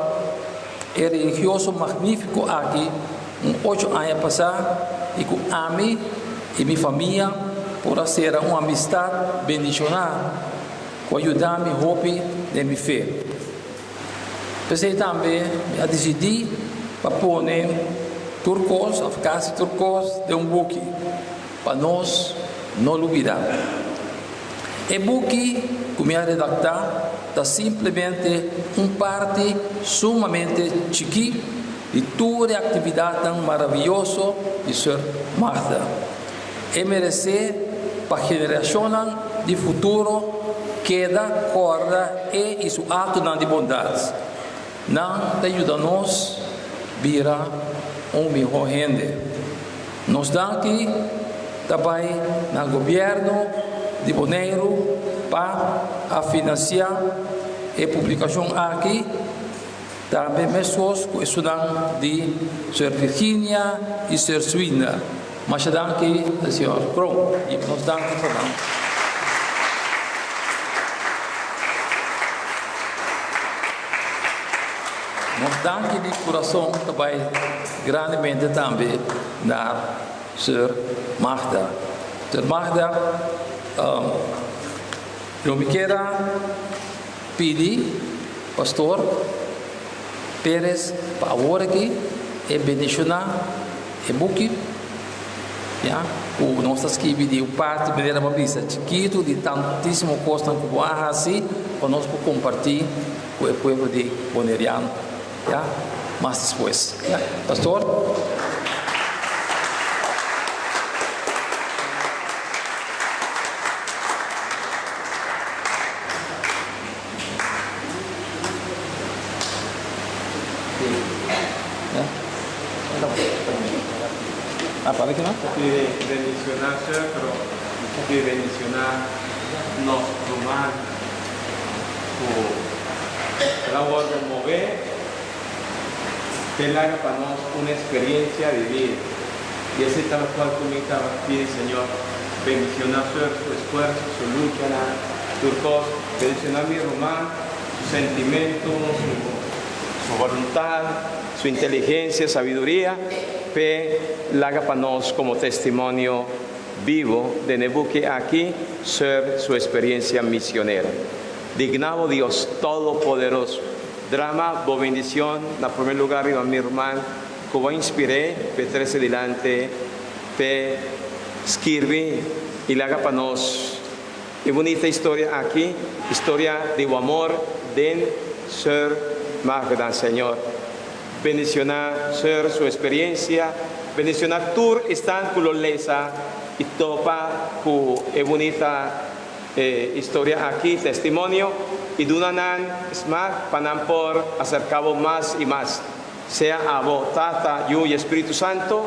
e religioso magnífiko aki un ocho aña pasá i ku ami i mi famia por a sera un amistat bendishoná ku a yuda mi hopi den mi fe. P'esei tambe mi a disidí pa pone tur kos òf kasi tur kos den un buki pa nos no lubidá. E buki ku mi a redaktá ta simplemente un parti sumamente chikí di tur e aktividatnan maravioso di Sir Magda. E meresé pa generashonnan di futuro keda kòrda e i su aktonan di bondat. Nan ta yuda nos bira un mihó hende. Nos danki ta bai na gobièrnu di Boneiru. pa a finansiá e publikashon aki, tambe meskos ku esunnan di Sor Virginia i Sor Swinda. Masha danki señor Kroon i nos danki pa nan. Nos danki di kurason ta bai grandemente tambe na Sor Magda. Sor Magda, lo mi kier a pidi Pastor Perez pa awor aki e bendiciona e buki, ya, cu nos ta skibi di un parti manera bo a bisa chikitu di tantisimo cosnan cu bo a haci pa nos por comparti cu e pueblo di Boneriano, ya, mas despues. Ya, Pastor. Pide bendiciona Sir, pero pide bendiciona nos ruman cu el a wordo move p'e laga pa nos un experiencia di bida. Y esey ta locual cu mi ta pidi Señor bendiciona Sir, su esfuerzo, su luchanan, tur cos. Bendiciona mi ruman, su sentimento, su voluntad, su inteligencia, sabiduria, p'e laga pa nos como testimonio bibo den e buki aki, Sir, su experiencia misionera. Dignabo Dios Todopoderoso, drama bo bendicion na prome lugar riba mi ruman cu bo a inspir'é p'e trece dilanti p'e skirbi y laga pa nos e bunita historia aki, historia di bo amor den Sir Magda. Señor, bendiciona Sir su experiencia, bendiciona tur esnan cu lo lesa y topa cu e bunita historia aki, testimonio, y duna nan smak pa nan por acerca bo mas y mas. Sea abo, Tata, Yu y Espíritu Santo,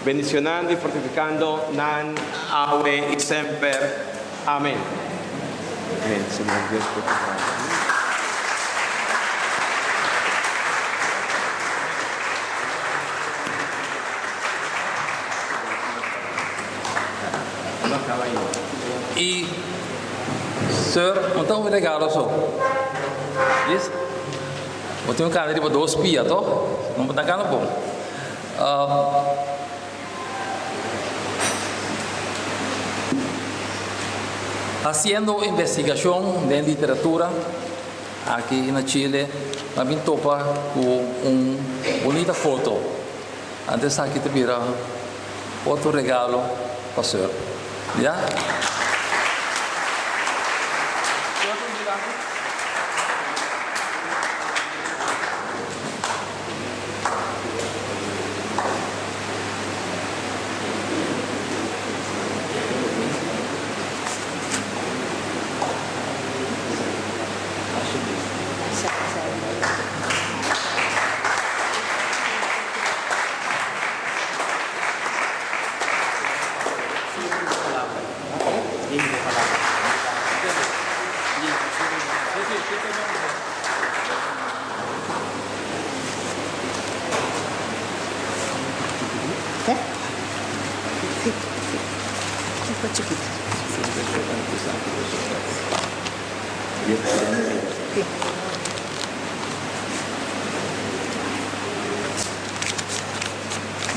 bendicionando y fortificando nan awe y semper. Amén. Amén. Señor Dios por tu palabra. Y Sir, no ta un regalo so. Yes? Bo tin un cana riba dos pia, toch? No bo ta cana bon. Haciendo investigacion den literatura aki na Chile, mi a bin topa cu un bunita foto. Anto esaki ta bira otro regalo pa Sir. Ya?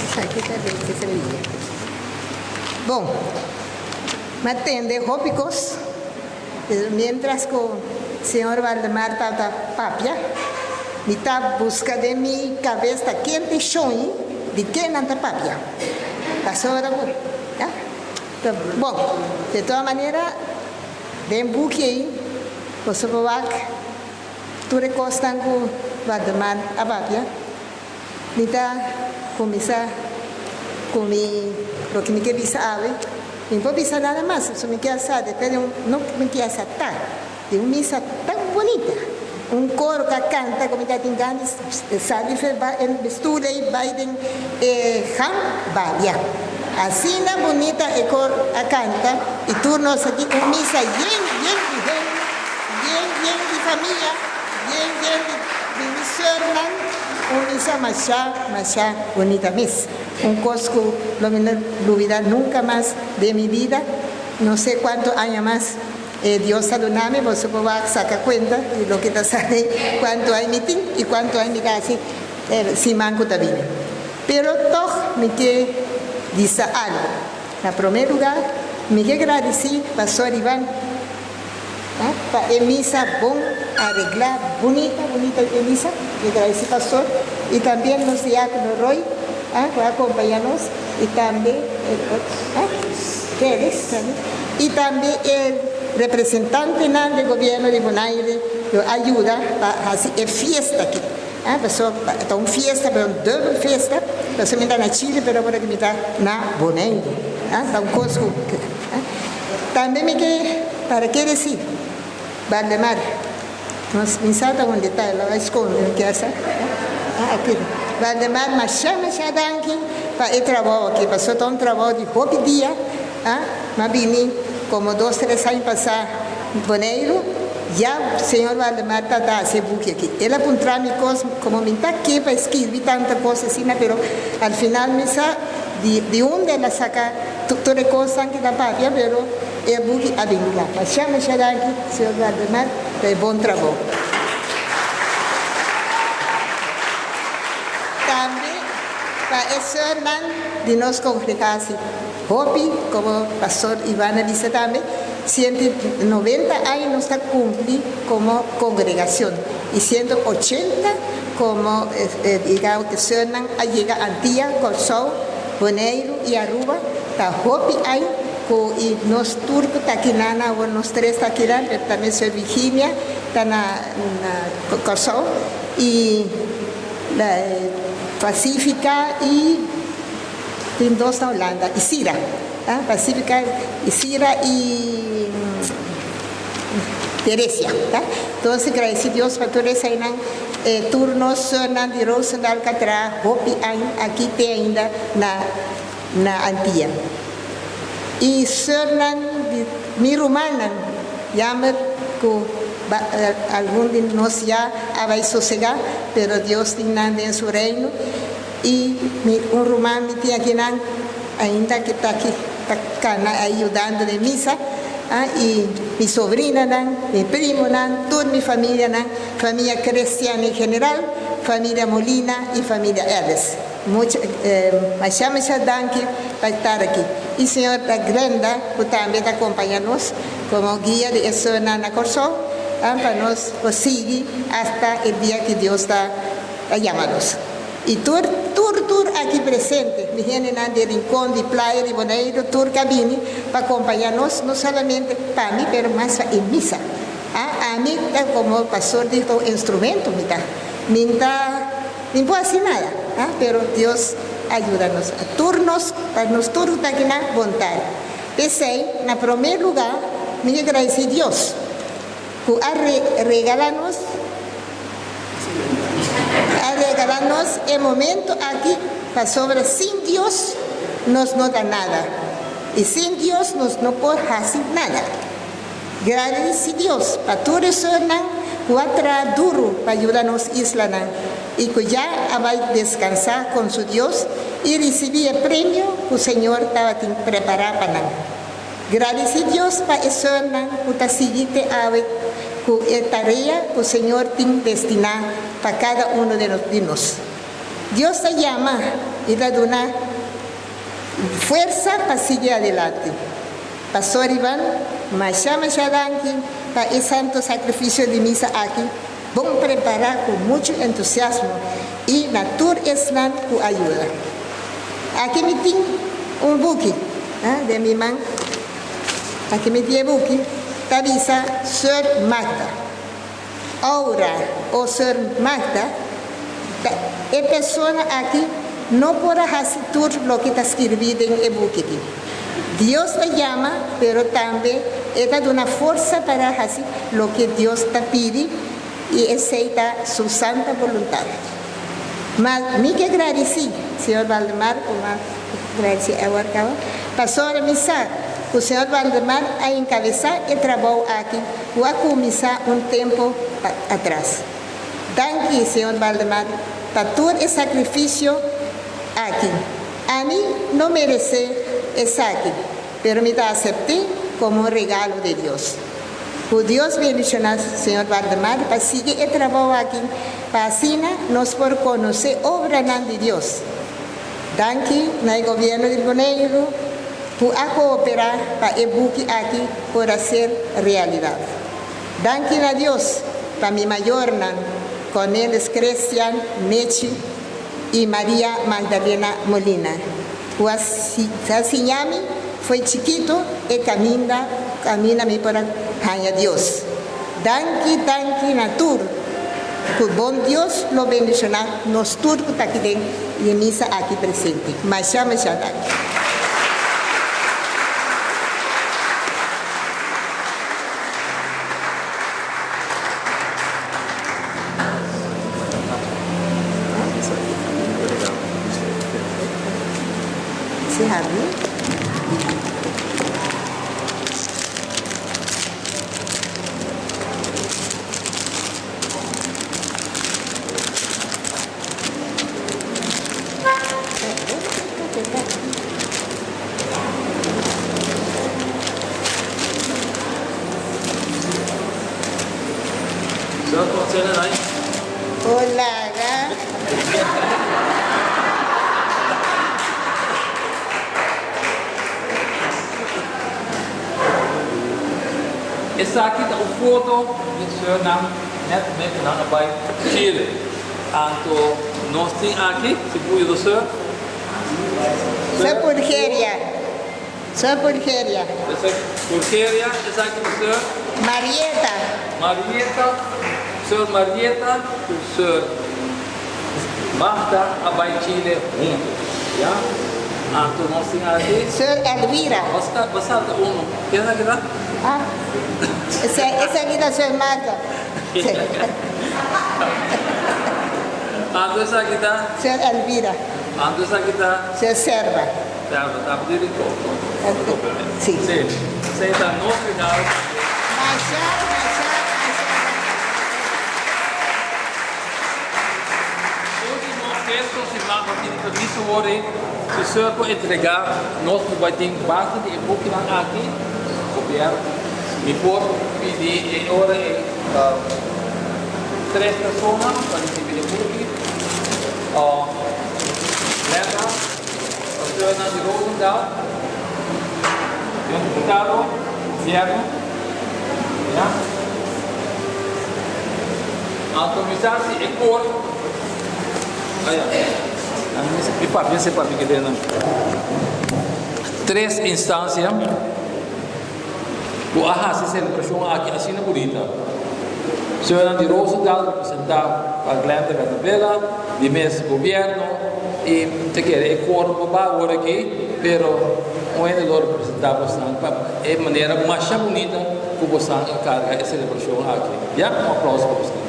Esaki ta leche semilla. Bon, m'a tende hopi kos mientras ku señor Waldemar tabata papia, mi ta buska den mi kabes ta ken ta e shon di ken nan ta papia. Pasobra ku, ya. Bon, de toda manera den buki ei boso por wak tur e kosnan ku Waldemar a papia. Mi ta kuminsá ku mi loke mi ke bisa awe. Mi no por bisa nada mas, pasobra mi ke a sa despues di un, no mi ke a sa ta di un misa tan bunita. Un koro ku a kanta ku mi ta tin gana di sali e stoel ei bai den e gang, balia. Asina bunita e kor a kanta i tur nos aki un misa yen yen di hende, yen yen di famia, yen yen di di mi sùrnan, un misa masha masha bunita mes. Un kos ku lo mi no lubida nunka mas den mi bida, no sé kuantu aña mas e Dios ta duna mi, boso por wak saka kuenta di loke ta sali kuantu aña mi tin i kuantu aña mi ta hasi e siman ku ta bini. Pero tòg mi ke bisa algu. Na promé lugá, mi ke gradisí Pastor Ivan pa e misa bon areglá, bunita, bunita e misa. Mi gradisí Pastor i tambien nos diákono Roy ku a kompañá nos i tambe Felix i tambe e representantenan di gobièrnu di Bonaire ku a yuda pa hasi e fiesta aki. Ah, paso ta un fiesta, pero un dubbel fiesta, paso mi ta na Chile, pero ora ki mi ta na Boneiru. Ah, ta un kos ku, ah. Tambe mi ke, para ke desi, Valdemar, nos, mi sa ta unda e ta, lo a skonde, mi ke a sa. Ah, aki. Valdemar, masha, masha danki pa e trabou aki, paso ta un trabou di hopi dia, ah, mi a bini komo dos, tres aña pasá Boneiru. Ya señor Waldemar ta ta haci e buki aki. El a puntra mi cos como mi ta ke pa escribi tanta cos asina pero al final mi sa di di unda el a saca tur e cosnan ki ta papia pero e buki a bin cla. Masha masha danki señor Waldemar pa e bon trabou. Tambe pa e soeurnan di nos congregatie. Hopi, komo Pastor Ivan a bisa tambe, 190 aña nos ta kumpli komo kongregashon i 180 komo digamos ke sùrnan a yega Antia, Kòrsou, Boneiru i Aruba. Ta hopi aña ku i nos tur ku ta akinan awor, nos tres ta akinan, pero tambe sùr Virginia ta na Kòrsou i Pasifika i. Tin dos na Hulanda, Isira, Pacifica, Isira y Teresia. Entonces gradeci Dios pa tur esainan. E tur nos nan di Roosendaal ka traha hopi aña aki te ainda na na Antia. Y soeurnan di mi rumannan, jammer cu algun di nos ya a bay sosega, pero Dios tin nan den su reino. I mi un ruman mi tin akinan ainda ke ta aki ta kana ayudando den misa, i mi sobrinanan, mi primonan, tur mi familianan, famia Crestian en general, familia Molina i familia Ellis. Mucha masha masha danki pa estar aki. I señora Glenda ku tambe ta kompaña nos komo guia di e sonan na Kòrsou, pa nos por sigui asta e dia ku Dios ta yama nos. I tur, tur, tur aki presente, mi hendenan di Rincon, di Playa, di Boneiru, tur ka bini pa kompañá nos, no solamente pa mi, pero mas pa e misa. A, ami ta komo pastor di un instrumento mi ta. Mi n ta, mi n por hasi nada, a, pero Dios a yuda nos. A tur nos, pa nos tur ku ta akinan, bon tardi. P'esei, na promé lugá, mi ke gradisí Dios ku a re, regalá nos, A regala nos e momento aki pasobra sin Dios nos no ta nada y sin Dios nos no por haci nada. Gradici Dios pa tur esunnan cu a traha duro pa yuda nos islanan y cu ya a bay descansa con su Dios y ricibi e premio cu Señor tabatin prepara pa nan. Gradisí Dios pa e sòrnan ku ta sigui te awe ku e tarea ku Señor tin destiná pa kada uno di nos. Dios ta yama i ta duna fuersa pa sigui adelante. Pastor Ivan, masha masha danki pa e santo sakrifisio di misa aki, bon prepará ku muchu entusiasmo i na tur esnan ku a yuda. Aki mi tin un buki den mi man. Aki mi tin e buki ta bisa Sir Magda. Aura o Sir Magda ta e persona aki no por a hasi tur loke ta skirbi den e buki aki. Dios ta yama pero tambe e ta duna forsa para hasi loke Dios ta pidi i esei ta su santa boluntat. Ma mi ke gradisí señor Valdemar ku a. Gradisí awor kaba. Pasobra mi sa ku señor Waldemar a enkabesá e trabou aki ku a kuminsá un tempu atras. Danki, señor Waldemar, pa tur e sakrifisio aki. Ami no meresé esaki, pero mi ta asept'é komo un regalo di Dios. Ku Dios bendishoná señor Waldemar pa sigui e trabou aki pa asina nos por konosé obranan di Dios. Danki na e gobièrnu di Boneiru ku a kooperá pa e buki aki por a ser realidat. Danki na Dios pa mi mayornan Cornelis Christian Mechi i Maria Magdalena Molina ku a siña mi fo'i chikitu e kaminda kaminda mi por a haña Dios. Danki danki na tur ku bon Dios lo bendishoná nos tur ku ta aki den e misa aki presente. Masha masha danki. Si habri. Hola, Esaki ta un foto di señornan net promé ku nan a bai Chile. Anto nos tin aki, si puyo do sir. Sir Pulgeria. Sir Pulgeria. Sir Pulgeria, esaki ta sir. Marieta. Marieta, sir Marieta ku sir Magda a bai Chile huntu. Ya. Anto nos tin aki. Sir Elvira. Bo salta uno. Ken esaki ta? Ah, esaki ta sir Magda. Anto esaki ta? Sir Elvira. Anto esaki ta? Sir Serva. Serva, ta di Rincon, no? Si. Si, esei ta nos regalo tambe. Masha, masha, masha danki. Ultimo gesto si mama tin permiso worde si sir por entrega nos por bai tin base di e bukinan aki gobierno mi por pidi e ora ei tres persona pa ricibi e buki Glenda pastornan di Roosendaal señor diputado gobierno ya. Anto mi sa si e kor Aya Mi papia se papia ke den Tres instancia ku a hasi selebrashon aki asina bunita. Señornan di Roosendaal representá pa Glenda Bernabela di mes gobierno i ta kere e kor no ba awor aki pero un hende lo representá bosnan pa e manera masha bunita ku bosnan a karga e selebrashon aki. Ya, un aplauso pa bosnan.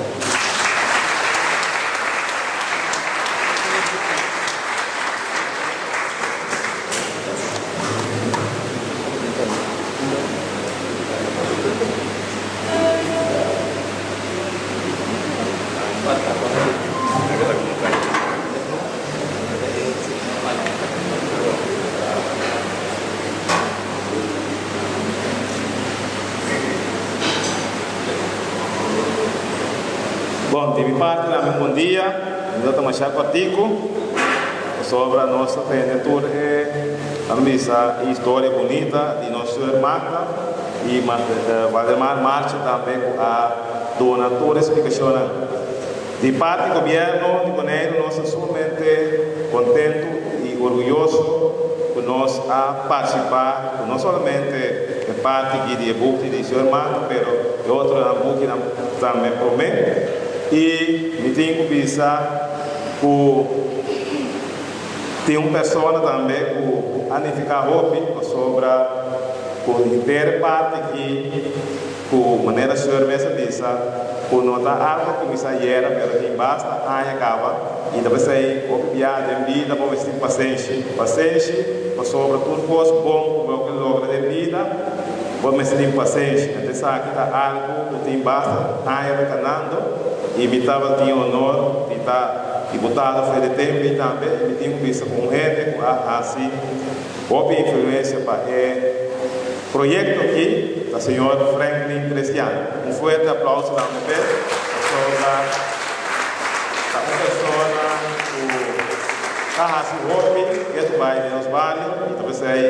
Bon, di mi parti nan mi un bon dia. Mi ta tamasha kòrtiku pasobra nos ta tende tur e, nan bisa, e historia bunita di nos sùr Magda i Waldemar Marcha tambe ku a duna tur e splikashonnan. Di parti gobièrnu di Boneiru nos ta sumamente kontentu i orguyoso ku nos a partisipá ku no solamente e parti aki di e buki di señor Marco pero e otronan bukinan tambe promé i mi tin ku bisa ku tin un persona tambe ku a nifiká hopi pasobra ku henter e parti aki ku manera señor mes a bisa. ku no ta algu a kuminsá ayera pero tin basta aña kaba i ta p'esei hopi bia den bida bo mester tin pasenshi. Pasenshi pasobra tur kos bon ku bo ke logra den bida bo mester tin pasenshi. Anto esaki ta algu ku tin basta aña ta kanando i mi tabatin honor di ta diputado for di tempu ei tambe i mi tin ku bisa ku un hende ku a hasi Hopi influencia pa e proyecto aki ta señor Franklin Crestian. Un fuerte aplauso tambe p'e pasobra ta un persona cu ta haci hopi eto bay den nos bario y ta pesey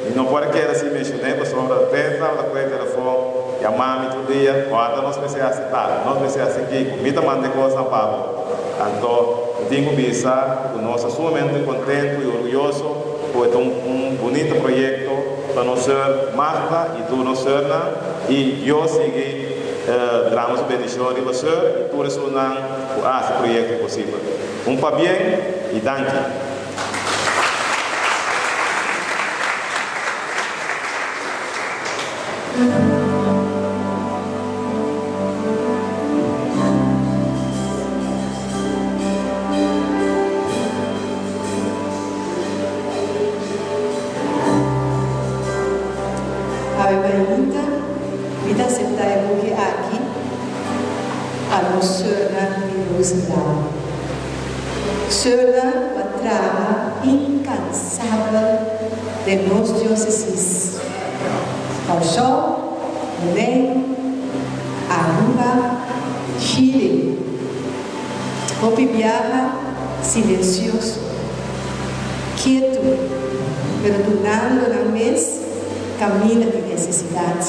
mi no por a keda sin mencion'e pasobra te tabata cu e telefon yama mi tur dia, Ota nos mester haci tal, nos mester haci kico, mi ta manda e cosnan pa bo. Anto mi tin cu bisa cu nos ta sumamente contento y orguyoso Cu e ta un bunito proyecto pa nos ser Magda y tur nos sernan y Dios sigui drama su bendicion riba ser y tur esunnan cu a haci proyecto posibel. Un pabien y danki. Awe mainta mi ta aseptá e buki aki pa nos seurnan di Roosendaal. Seurnan ku a traha inkansabel den nos diosesis, Kòrsou, Boneiru, Aruba, Chile. Hopi biaha silensioso, ketu, pero dunando nan mes kaminda di nesesidat.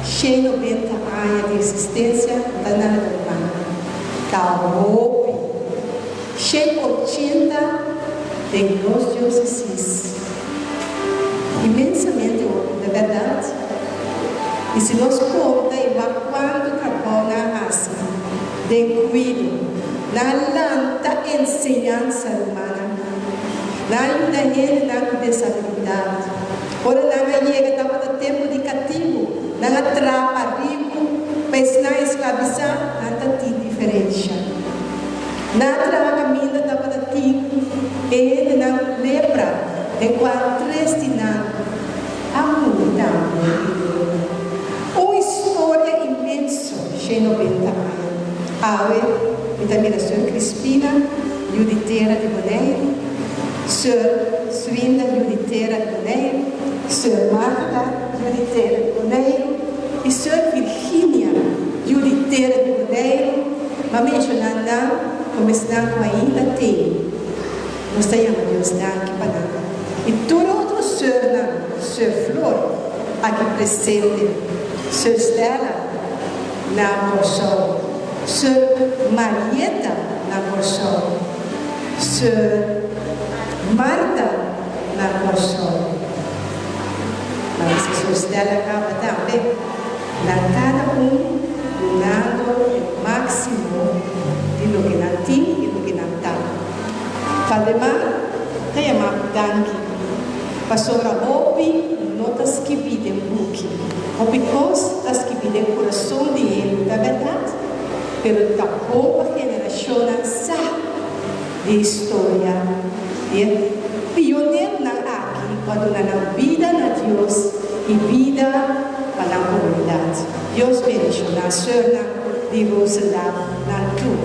Shen nobenta aña di eksistensia no ta nada normal. Ta hopi. 180 den nos diosesis. Inmensamente hopi, ta bèrdat? I si nos konta i wak kuantu trabou nan a hasi den kuido, nan a lanta enseñansa, rumannan. Nan a yuda hendenan ku desabilidat. Ora nan a yega tabata tempu di katibu, nan a trapa riku pa esnan esklabisá, nan ta tin diferensha. Nan a traha kaminda tabata tin e hendenan ku lepra, den kua tres di nan a muri tambe. Un historia inmenso, 190 aña. Awe mi ta mira Sor Crispina, yu di tera di Boneiru, Sor Swinda, yu di tera di Boneiru, Sor Martha, yu di tera di Boneiru, i Sor Virginia, yu di tera di Boneiru. M'a menshoná nan komo esnan ku ainda tin. Nos ta yama Dios danki pa nan. I tur e otro sùrnan, Sùr Flor, aki presente, Sùr Stella, na Kòrsou, Sùr Marieta, na Kòrsou, Sùr Martha, na Kòrsou. Ma mester Sùr Stella kaba tambe. Nan kada un dunando e máksimo di loke nan tin i loke nan ta. Valdemar ta yama ku danki, pasobra hopi no ta skibí den buki. Hopi kos ta skibí den kurason di hende, ta bèrdat? Pero ta bon pa generashonnan sa di historia di e pioneronan aki ku a duna nan bida na Dios i bida pa nan komunidat. Dios bendishoná sùrnan di Roosendaal nan tur.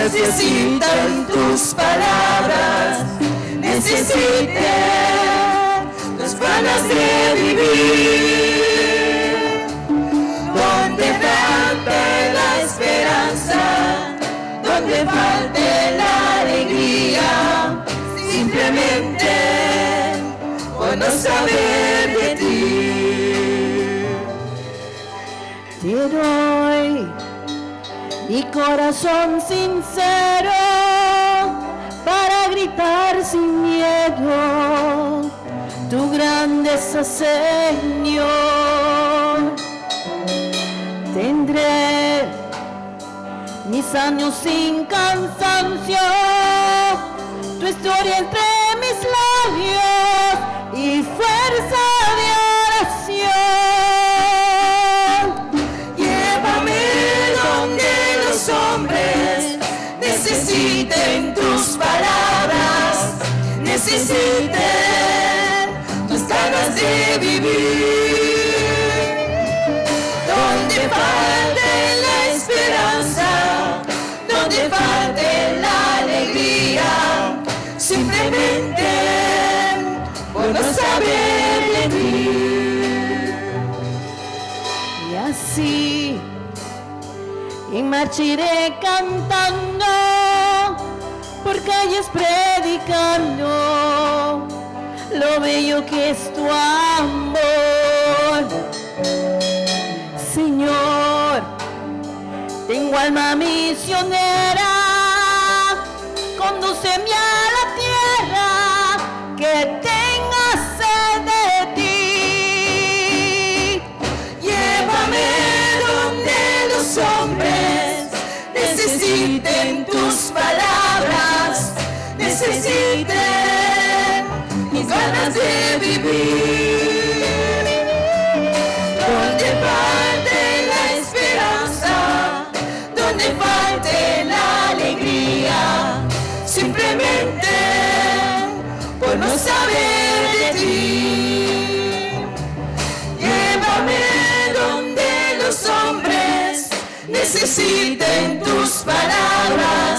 Necesitan tus palabras, necesiten tus ganas de vivir. Donde falte la esperanza, donde falte la alegría, simplemente. no saber de ti. Te doy mi corazón sincero para gritar sin miedo tu grandeza, Señor. Tendré mis años sin cansancio, tu historia entre mis labios y fuerza de oración. Llévame donde los hombres necesiten tus palabras, necesiten tus ganas de vivir. Donde falte la esperanza, donde falte la alegría, simplemente por no saber de ti. Y así en marcha iré cantando por calles predicando lo bello que es tu amor. Señor, tengo alma misionera, condúceme a la tierra que tenga sed de ti. Llévame donde los hombres necesiten tus palabras, necesiten mis ganas de vivir. Donde falte la esperanza, donde falte la alegría, simplemente por no saber de ti. Llévame donde los hombres necesiten tus palabras,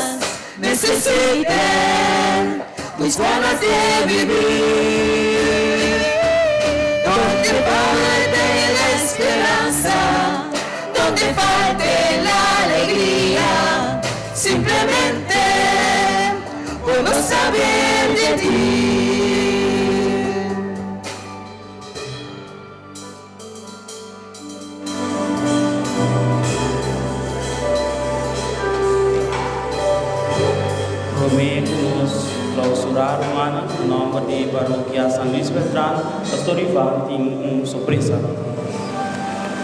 necesiten tus ganas de vivir. Donde falte la esperanza, donde falte la alegría, simplemente por no saber de ti. Promé ku nos klousurá, rumannan, na nòmber di Parokia San Luis Beltrán, Pastor Ivan tin un sorpresa.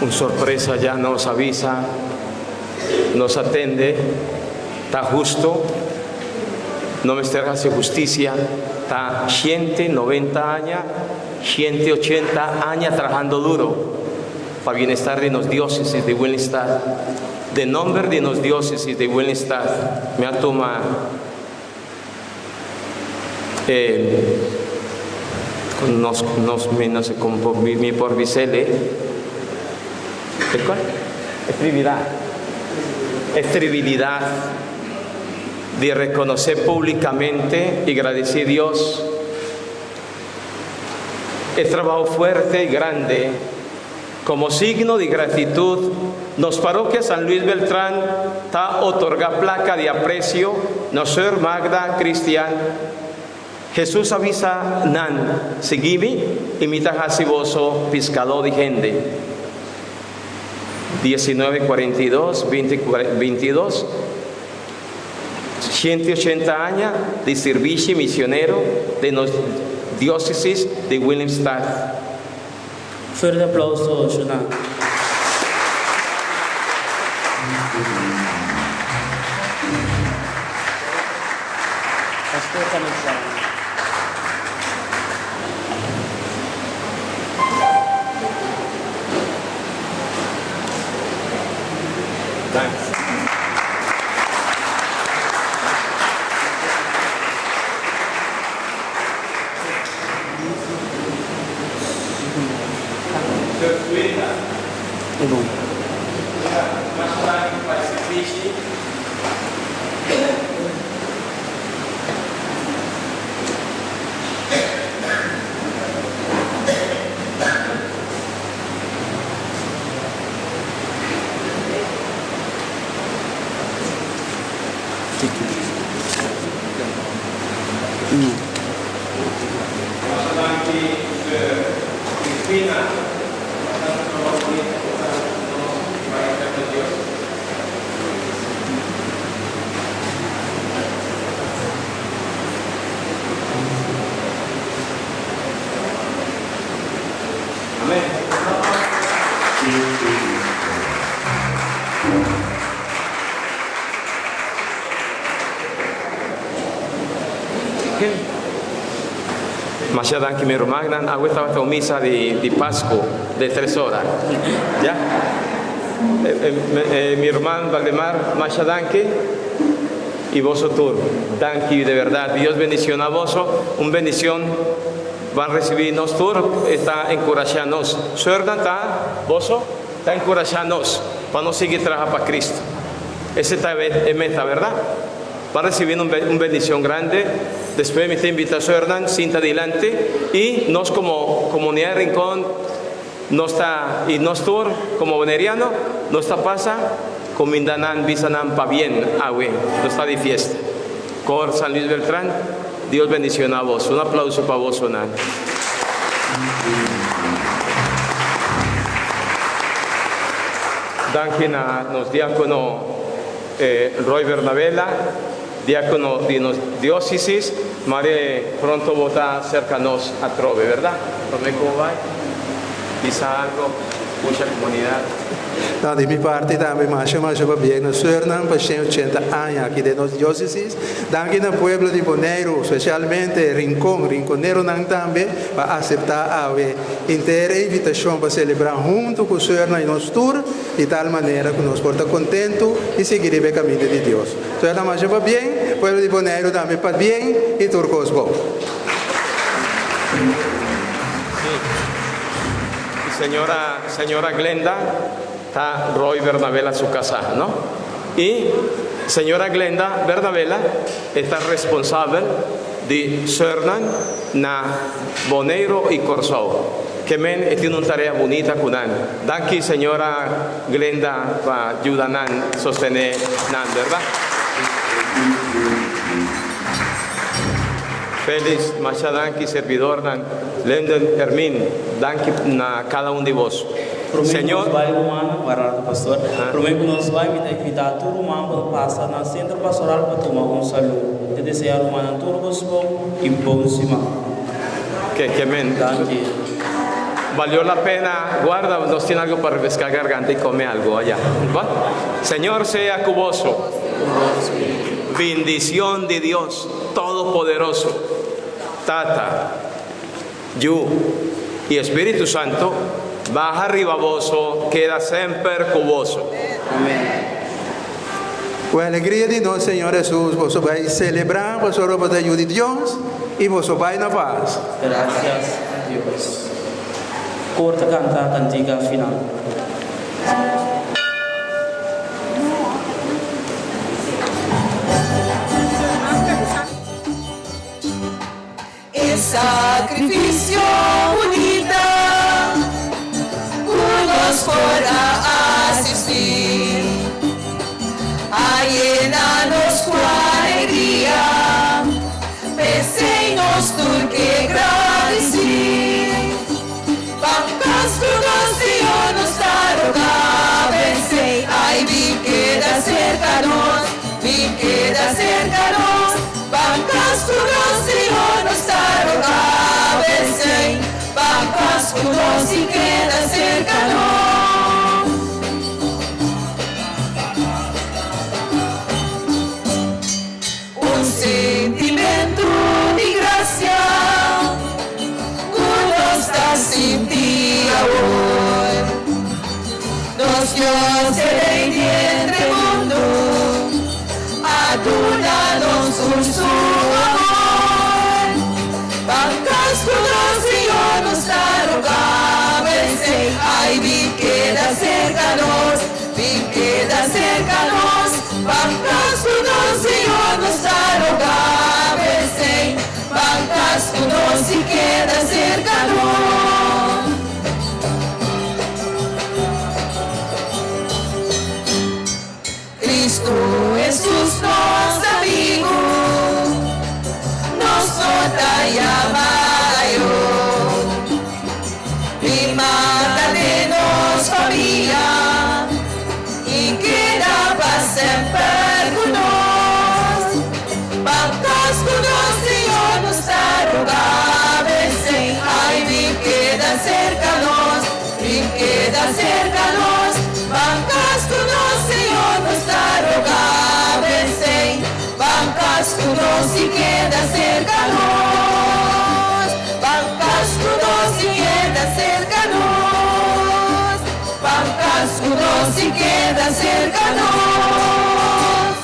Un sorpresa ya nos avisa, nos atende, ta hustu, no mester hasi hustisia, ta 190 aña, 180 aña trahando duru pa bienestar di nos diósesis di Willemstad. Den nòmber di nos diósesis di Willemstad, mi a tuma e nos nos mi no sé kon por mi por bis'el e kua? E tribilidad e tribilidad di rekonosé públikamente i gradisí Dios e trabou fuerte i grande. Komo signo di gratitut, nos Parokia San Luis Beltrán ta otorgá plaka di apresio na Soeur Magda Christian. Hesus a bisa nan, Sigui mi, i mi ta hasi boso piskadó di hende. 19 42, 20 22, 180 aña di sirbishi misionero den nos Diósesis di Willemstad. Fuerte aplauso Shona. Pastor ta mesa. Thanks. Rubina, tantu trabou bunita ku ta hasi ku nos bai serka Dios. Amén. Masha danki mi rumannan, awe tabata un misa di di Pasku de tres ora. Ya. Mi ruman Valdemar, masha danki y boso tur. Danki de berdad. Dios bendiciona boso. Un bendicion ban ricibi nos tur e ta encurasha nos. Suernan ta boso ta encurasha nos pa nos sigui traha pa Cristo. Ese ta e meta, berdad? Ban recibi un bendicion grande. Despues mi ta invita suernan sinta dilanti y nos como comunidad de Rincon nos ta y nos tur como Boneriano nos ta pasa cuminda nan bisa nan pabien awe nos ta di fiesta. Cor San Luis Beltran Dios bendiciona boso. Un aplauso pa bosonan. Danki na nos diacono Roy Bernabela, diacono di nos diocesis, mare pronto bo ta cerca nos atrobe, verdad? Prome cu bo bay, bisa algo, scucha comunidad. No, di mi parti tambe masha masha pabien na Surinam pa 180 aña aki den nos diocesis. Danki na pueblo di Boneiru, specialmente Rincon, Rinconeronan tambe pa acepta awe henter e invitacion pa celebra hunto cu Surinam y nos tur. Di tal manera ku nos por ta kontentu i sigui riba e kaminda di Dios. Suerna masha pabien, pueblo di Boneiru tambe pabien i tur kos bon. Sí. Y señora, señora Glenda ta Roy Bernabela su casá, no? Y señora Glenda Bernabela e ta responsabel di Sörnan na Boneiru y Kòrsou. Ke men e tin un tarea bunita ku nan. Danki señora Glenda pa yuda nan sostené nan, bèrdat? Felix, masha danki servidornan. Lenden, Hermin, danki na kada un di bos. Promé ku Señor. nos bai rumannan, wara rato pastor, promé ku nos bai mi ta invitá tur ruman pa pasa na Sentro Pastoral pa tuma un salú. Ta deseá rumannan tur kos bon i bon siman. Ke ke men. Danki. Valió la pena, guarda nos tin algo pa refreská garganta i kome algo allá. Bo? Señor sea ku boso. Ku bo spiritu. Bindicion di Dios Todopoderoso, Tata, Yu i Espíritu Santo baha riba boso keda semper ku boso. Amén. Ku e alegria di nos Señor Hesus boso bai selebrá pasobra bo ta yu di Dios i boso bai na pas. Gracias a Dios. Cor ta canta cantica final. E sacrificio bunita cu nos por a asisti a yena nos cu alegria, p'esey nos tur ke gradici. Pa pas cu nos Señor nos ta roga, p'esey ay bin keda cerca nos, bin keda cerca nos. Pa pas cu nos Señor nos ta roga, p'esey pa pas cu nos y keda cerca nos. Un sentimentu di gracia cu nos ta sinti awor. Nos Dios e Rey di entre mundu a duna nos tur su amor. Ban cas cu nos Señor nos ta roga, Bensey ay bin keda cerca nos, bin keda cerca nos. Ban cas cu nos Señor nos ta roga, Bensey ban cas cu nos y keda cerca nos. Cristo Hesus nos amigo, nos no ta yama ayo. Bin manda den nos famia i keda pa semper ku nos. Ban kas ku nos, Señor, nos ta roga, bensei. Ai, bin keda serka nos, bin keda serka nos. Ban kas ku nos, Señor, nos ta roga, bensei. Ban kas ku nos i keda serka nos. Ban kas ku nos i keda serka nos. Ban kas ku nos i keda serka nos.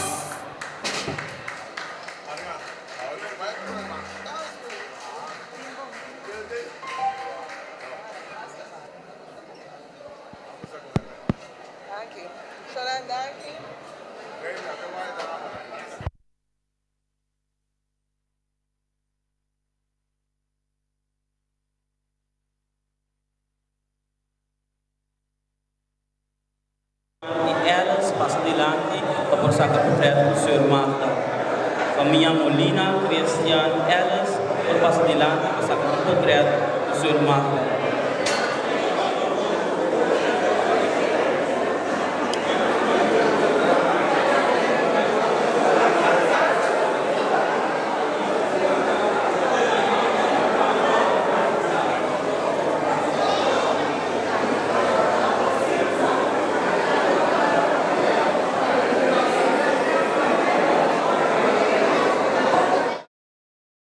I Ellis pasa dilanti pa por saka portret ku Seur Magda. Famia Molina, Christian, Ellis por pasa dilanti pa saka un portret ku Seur Magda.